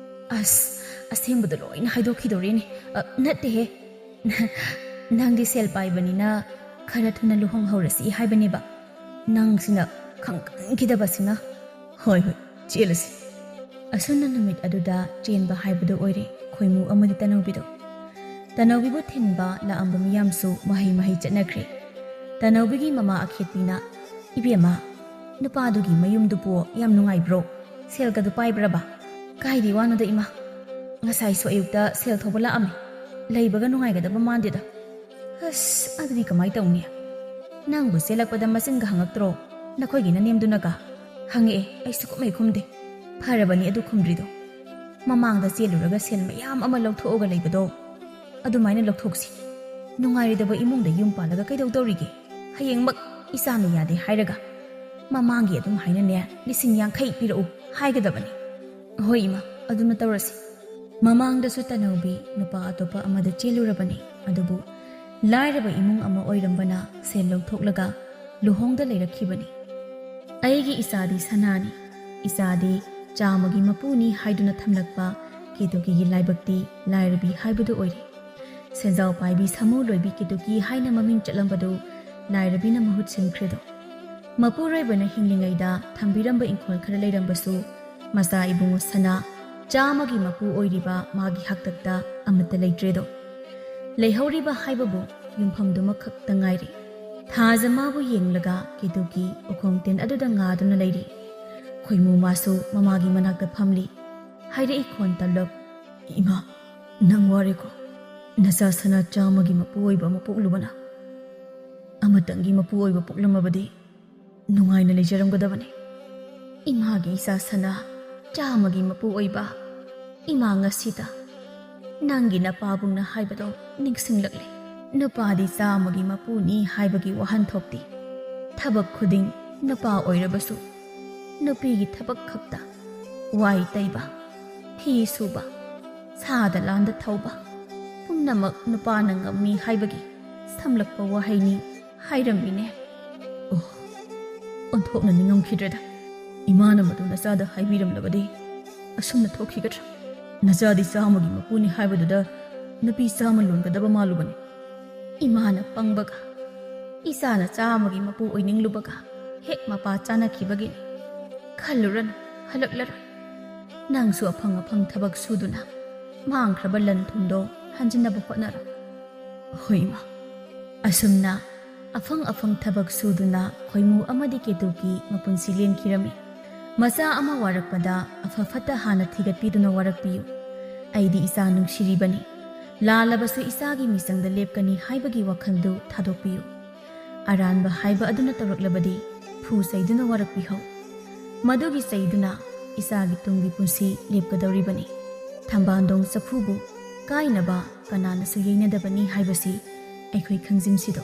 ꯑꯁ, ꯑꯁꯦꯡꯕꯗꯣ ꯂꯣꯏꯅ ꯍꯥꯏꯗꯣꯛꯈꯤꯗꯣꯔꯦꯅꯦ꯫ ꯑ, ꯅꯠꯇꯦꯍꯦ꯫ ꯅꯪꯗꯤ ꯁꯦꯜ ꯄꯥꯏꯕꯅꯤꯅ ꯈꯔ ꯊꯨꯅ ꯂꯨꯍꯣꯡꯍꯧꯔꯁꯤ ꯍꯥꯏꯕꯅꯦꯕ꯫ ꯅꯪꯁꯤꯅ ꯈꯪꯀꯟꯈꯤꯗꯕꯁꯤꯅ꯫ ꯍꯣꯏ, ꯍꯣꯏ, ꯆꯦꯜꯂꯁꯤ꯫ ꯑꯁꯨꯝꯅ ꯅꯨꯃꯤꯠ ꯑꯗꯨꯗ ꯆꯦꯟꯕ ꯍꯥꯏꯕꯗꯨ ꯑꯣꯏꯔꯦ ꯈꯣꯏꯃꯨ ꯑꯃꯗꯤ ꯇꯅꯧꯕꯤꯗꯣ꯫ ꯇꯅꯧꯕꯤꯕꯨ ꯊꯤꯟꯕ ꯂꯥꯛꯑꯝꯕ ꯃꯤꯌꯥꯝꯁꯨ ꯃꯍꯩ ꯃꯍꯩ ꯆꯠꯅꯈ꯭ꯔꯦ꯫ ꯇꯅꯧꯕꯤꯒꯤ ꯃꯃꯥ ꯑꯈꯦꯠꯄꯤꯅ, "ꯏꯕꯦꯝꯃ, ꯅꯨꯄꯥꯗꯨꯒꯤ ꯃꯌꯨꯝꯗꯨꯕꯨ ꯌꯥꯝ ꯅꯨꯡꯉꯥꯏꯕ꯭ꯔꯣ? ꯁꯦꯜꯒꯗꯨ ꯄꯥꯏꯕ꯭ꯔꯕ?" "ꯀꯥꯏꯗꯤ ꯋꯥꯅꯣꯗ ꯏꯃꯥ, ꯉꯁꯥꯏꯁꯨ ꯑꯌꯨꯛꯇ ꯁꯦꯜ ꯊꯧꯕ ꯂꯥꯛꯑꯝꯃꯤ꯫ ꯂꯩꯕꯒ ꯅꯨꯡꯉꯥꯏꯒꯗꯕ ꯃꯥꯟꯗꯦꯗ꯫ ꯑꯁ, ꯑꯗꯨꯗꯤ ꯀꯃꯥꯏ ꯇꯧꯅꯤ? ꯅꯪꯕꯨ ꯆꯦꯜꯂꯛꯄꯗ ꯃꯆꯤꯟꯒ ꯍꯪꯉꯛꯇ꯭ꯔꯣ? ꯅꯈꯣꯏꯒꯤ ꯅꯅꯦꯝꯗꯨꯅꯒ?" "ꯍꯪꯉꯛꯑꯦ, ꯑꯩꯁꯨ ꯀꯨꯝꯍꯩ ꯈꯨꯝꯗꯦ꯫ ꯐꯔꯕꯅꯤ ꯑꯗꯨ ꯈꯨꯝꯗ꯭ꯔꯤꯗꯣ꯫ ꯃꯃꯥꯡꯗ ꯆꯦꯜꯂꯨꯔꯒ ꯁꯦꯜ ꯃꯌꯥꯝ ꯑꯃ ꯂꯧꯊꯣꯛꯑꯒ ꯂꯩꯕꯗꯣ, ꯑꯗꯨꯃꯥꯏꯅ ꯂꯧꯊꯣꯛꯁꯤ꯫ ꯅꯨꯡꯉꯥꯏꯔꯣꯏꯗꯕ ꯏꯃꯨꯡꯗ ꯌꯨꯝ ꯄꯥꯜꯂꯒ ꯀꯩꯗꯧꯗꯧꯔꯤꯒꯦ? ꯍꯌꯦꯡꯃꯛ ꯏꯆꯥꯅ ꯌꯥꯗꯦ ꯍꯥꯏꯔꯒ ꯃꯃꯥꯡꯒꯤ ꯑꯗꯨꯝ ꯍꯥꯏꯅꯅꯦ ꯂꯤꯁꯤꯡ ꯌꯥꯡꯈꯩ ꯄꯤꯔꯛꯎ ꯍꯥꯏꯒꯗꯕꯅꯤ꯫" "ꯍꯣꯏ ꯏꯃꯥ, ꯑꯗꯨꯅ ꯇꯧꯔꯁꯤ꯫" ꯃꯃꯥꯡꯗꯁꯨ ꯇꯅꯧꯕꯤ ꯅꯨꯄꯥ ꯑꯇꯣꯞꯄ ꯑꯃꯗ ꯆꯦꯜꯂꯨꯔꯕꯅꯤ, ꯑꯗꯨꯕꯨ ꯂꯥꯏꯔꯕ ꯏꯃꯨꯡ ꯑꯃ ꯑꯣꯏꯔꯝꯕꯅ ꯁꯦꯜ ꯂꯧꯊꯣꯛꯂꯒ ꯂꯨꯍꯣꯡꯗ ꯂꯩꯔꯛꯈꯤꯕꯅꯤ꯫ ꯑꯩꯒꯤ ꯏꯆꯥꯗꯤ ꯁꯅꯥꯅꯤ, ꯏꯆꯥꯗꯤ ꯆꯥꯝꯃꯒꯤ ꯃꯄꯨꯅꯤ ꯍꯥꯏꯗꯨꯅ ꯊꯝꯂꯛꯄ ꯀꯦꯇꯨꯀꯤꯒꯤ ꯂꯥꯏꯕꯛꯇꯤ ꯂꯥꯏꯔꯕꯤ ꯍꯥꯏꯕꯗꯨ ꯑꯣꯏꯔꯦ꯫ ꯁꯦꯟꯖꯥꯎ ꯄꯥꯏꯕꯤ ꯁꯥꯃꯨ ꯂꯣꯏꯕꯤ ꯀꯦꯇꯨꯀꯤ ꯍꯥꯏꯅ ꯃꯃꯤꯡ ꯆꯠꯂꯝꯕꯗꯨ ꯂꯥꯏꯔꯕꯤꯅ ꯃꯍꯨꯠ ꯁꯤꯟꯈ꯭ꯔꯦꯗꯣ꯫ ꯃꯄꯨꯔꯣꯏꯕꯅ ꯍꯤꯡꯂꯤꯉꯩꯗ ꯊꯝꯕꯤꯔꯝꯕ ꯏꯪꯈꯣꯜ ꯈꯔ ꯂꯩꯔꯝꯕꯁꯨ ꯃꯆꯥ ꯏꯕꯨꯡꯉꯣ ꯁꯅꯥ ꯆꯥꯝꯃꯒꯤ ꯃꯄꯨ ꯑꯣꯏꯔꯤꯕ ꯃꯥꯒꯤ ꯍꯥꯛꯇꯛꯇ ꯑꯃꯠꯇ ꯂꯩꯇ꯭ꯔꯦꯗꯣ꯫ ꯂꯩꯍꯧꯔꯤꯕ ꯍꯥꯏꯕꯕꯨ ꯌꯨꯝꯐꯝꯗꯨꯃꯈꯛꯇ ꯉꯥꯏꯔꯦ꯫ ꯊꯥꯖ ꯃꯥꯕꯨ ꯌꯦꯡꯂꯒ ꯀꯦꯇꯨꯀꯤ ꯎꯈꯣꯡ ꯇꯤꯟ ꯑꯗꯨꯗ ꯉꯥꯗꯨꯅ ꯂꯩꯔꯤ꯫ ꯈꯣꯏꯃꯨ ꯃꯥꯁꯨ ꯃꯃꯥꯒꯤ ꯃꯅꯥꯛꯇ ꯐꯝꯂꯤ꯫ ꯍꯥꯏꯔꯛꯏ ꯈꯣꯟ ꯇꯞꯂꯞ, "ꯏꯃꯥ, ꯅꯪ ꯋꯥꯔꯦꯀꯣ? ꯅꯆꯥ ꯁꯅꯥ ꯆꯥꯝꯃꯒꯤ ꯃꯄꯨ ꯑꯣꯏꯕ ꯑꯃ ꯄꯣꯛꯂꯨꯕꯅ? ꯑꯃꯇꯪꯒꯤ ꯃꯄꯨ ꯑꯣꯏꯕ ꯄꯣꯛꯂꯝꯃꯕꯗꯤ ꯅꯨꯡꯉꯥꯏꯅ ꯂꯩꯖꯔꯝꯒꯗꯕꯅꯤ꯫" "ꯏꯃꯥꯒꯤ ꯏꯆꯥ ꯁꯅꯥ ꯆꯥꯝꯃꯒꯤ ꯃꯄꯨ ꯑꯣꯏꯕ, ꯏꯃꯥ ꯉꯁꯤꯗ ꯅꯪꯒꯤ ꯅꯄꯥꯕꯨꯡꯅ ꯍꯥꯏꯕꯗꯣ ꯅꯤꯡꯁꯤꯡꯂꯛꯂꯦ꯫ ꯅꯨꯄꯥꯗꯤ ꯆꯥꯝꯃꯒꯤ ꯃꯄꯨꯅꯤ ꯍꯥꯏꯕꯒꯤ ꯋꯥꯍꯟꯊꯣꯛꯇꯤ ꯊꯕꯛ ꯈꯨꯗꯤꯡ ꯅꯨꯄꯥ ꯑꯣꯏꯔꯕꯁꯨ ꯅꯨꯄꯤꯒꯤ ꯊꯕꯛ ꯈꯛꯇ, ꯋꯥꯏ ꯇꯩꯕ, ꯐꯤ ꯁꯨꯕ, ꯁꯥꯗ ꯂꯥꯟꯗ ꯊꯧꯕ, ꯄꯨꯝꯅꯃꯛ ꯅꯨꯄꯥꯅ ꯉꯝꯃꯤ ꯍꯥꯏꯕꯒꯤ ꯁꯝꯂꯛꯄ ꯋꯥꯍꯩꯅꯤ ꯍꯥꯏꯔꯝꯃꯤꯅꯦ꯫" ꯑꯣ, ꯑꯣꯟꯊꯣꯛꯅ ꯅꯤꯡꯉꯝꯈꯤꯗ꯭ꯔꯦꯗ꯫ ꯏꯃꯥꯅ ꯃꯗꯨ ꯅꯆꯥꯗ ꯍꯥꯏꯕꯤꯔꯝꯂꯕꯗꯤ ꯑꯁꯨꯝꯅ ꯊꯣꯛꯈꯤꯒꯗ꯭ꯔꯥ? ꯅꯆꯥꯗꯤ ꯆꯥꯝꯃꯒꯤ ꯃꯄꯨꯅꯤ ꯍꯥꯏꯕꯗꯨꯗ ꯅꯨꯄꯤ ꯆꯥꯝꯃ ꯂꯣꯟꯒꯗꯕ ꯃꯥꯜꯂꯨꯕꯅꯤ꯫ ꯏꯃꯥꯅ ꯄꯪꯕꯒ ꯏꯆꯥꯅ ꯆꯥꯝꯃꯒꯤ ꯃꯄꯨ ꯑꯣꯏꯅꯤꯡꯂꯨꯕꯒ ꯍꯦꯛ ꯃꯄꯥ ꯆꯥꯅꯈꯤꯕꯒꯤꯅꯤ꯫ ꯈꯜꯂꯨꯔꯅꯨ, ꯍꯜꯂꯛꯂꯔꯣꯏ꯫ ꯅꯪꯁꯨ ꯑꯐꯪ ꯑꯐꯪ ꯊꯕꯛ ꯁꯨꯗꯨꯅ ꯃꯥꯡꯈ꯭ꯔꯕ ꯂꯟ ꯊꯨꯝꯗꯣ ꯍꯟꯖꯤꯟꯅꯕ ꯍꯣꯠꯅꯔꯣ꯫ ꯍꯣꯏ ꯏꯃꯥ꯫ ꯑꯁꯨꯝꯅ ꯑꯐꯪ ꯑꯐꯪ ꯊꯕꯛ ꯁꯨꯗꯨꯅ ꯈꯣꯏꯃꯨ ꯑꯃꯗꯤ ꯀꯦꯇꯨꯀꯤ ꯃꯄꯨꯟꯁꯤ ꯂꯦꯟꯈꯤꯔꯝꯃꯤ꯫ ꯃꯆꯥ ꯑꯃ ꯋꯥꯔꯛꯄꯗ ꯑꯐ ꯐꯠꯇ ꯍꯥꯟꯅ ꯊꯤꯒꯠꯄꯤꯗꯨꯅ ꯋꯥꯔꯛꯄꯤꯌꯨ꯫ ꯑꯩꯗꯤ ꯏꯆꯥ ꯅꯨꯡꯁꯤꯔꯤꯕꯅꯤ꯫ ꯂꯥꯜꯂꯕꯁꯨ ꯏꯆꯥꯒꯤ ꯃꯤꯆꯪꯗ ꯂꯦꯞꯀꯅꯤ ꯍꯥꯏꯕꯒꯤ ꯋꯥꯈꯜꯗꯨ ꯊꯥꯗꯣꯛꯄꯤꯌꯨ꯫ ꯑꯔꯥꯟꯕ ꯍꯥꯏꯕ ꯑꯗꯨꯅ ꯇꯧꯔꯛꯂꯕꯗꯤ ꯐꯨ ꯆꯩꯗꯨꯅ ꯋꯥꯔꯛꯄꯤꯍꯧ꯫ ꯃꯗꯨꯒꯤ ꯆꯩꯗꯨꯅ ꯏꯆꯥꯒꯤ ꯇꯨꯡꯒꯤ ꯄꯨꯟꯁꯤ ꯂꯦꯞꯀꯗꯧꯔꯤꯕꯅꯤ꯫ ꯊꯝꯕꯥꯜꯗꯣꯡ ꯆꯐꯨꯕꯨ ꯀꯥꯏꯅꯕ ꯀꯅꯥꯅꯁꯨ ꯌꯩꯅꯗꯕꯅꯤ ꯍꯥꯏꯕꯁꯤ ꯑꯩꯈꯣꯏ ꯈꯪꯖꯤꯟꯁꯤꯗꯣ꯫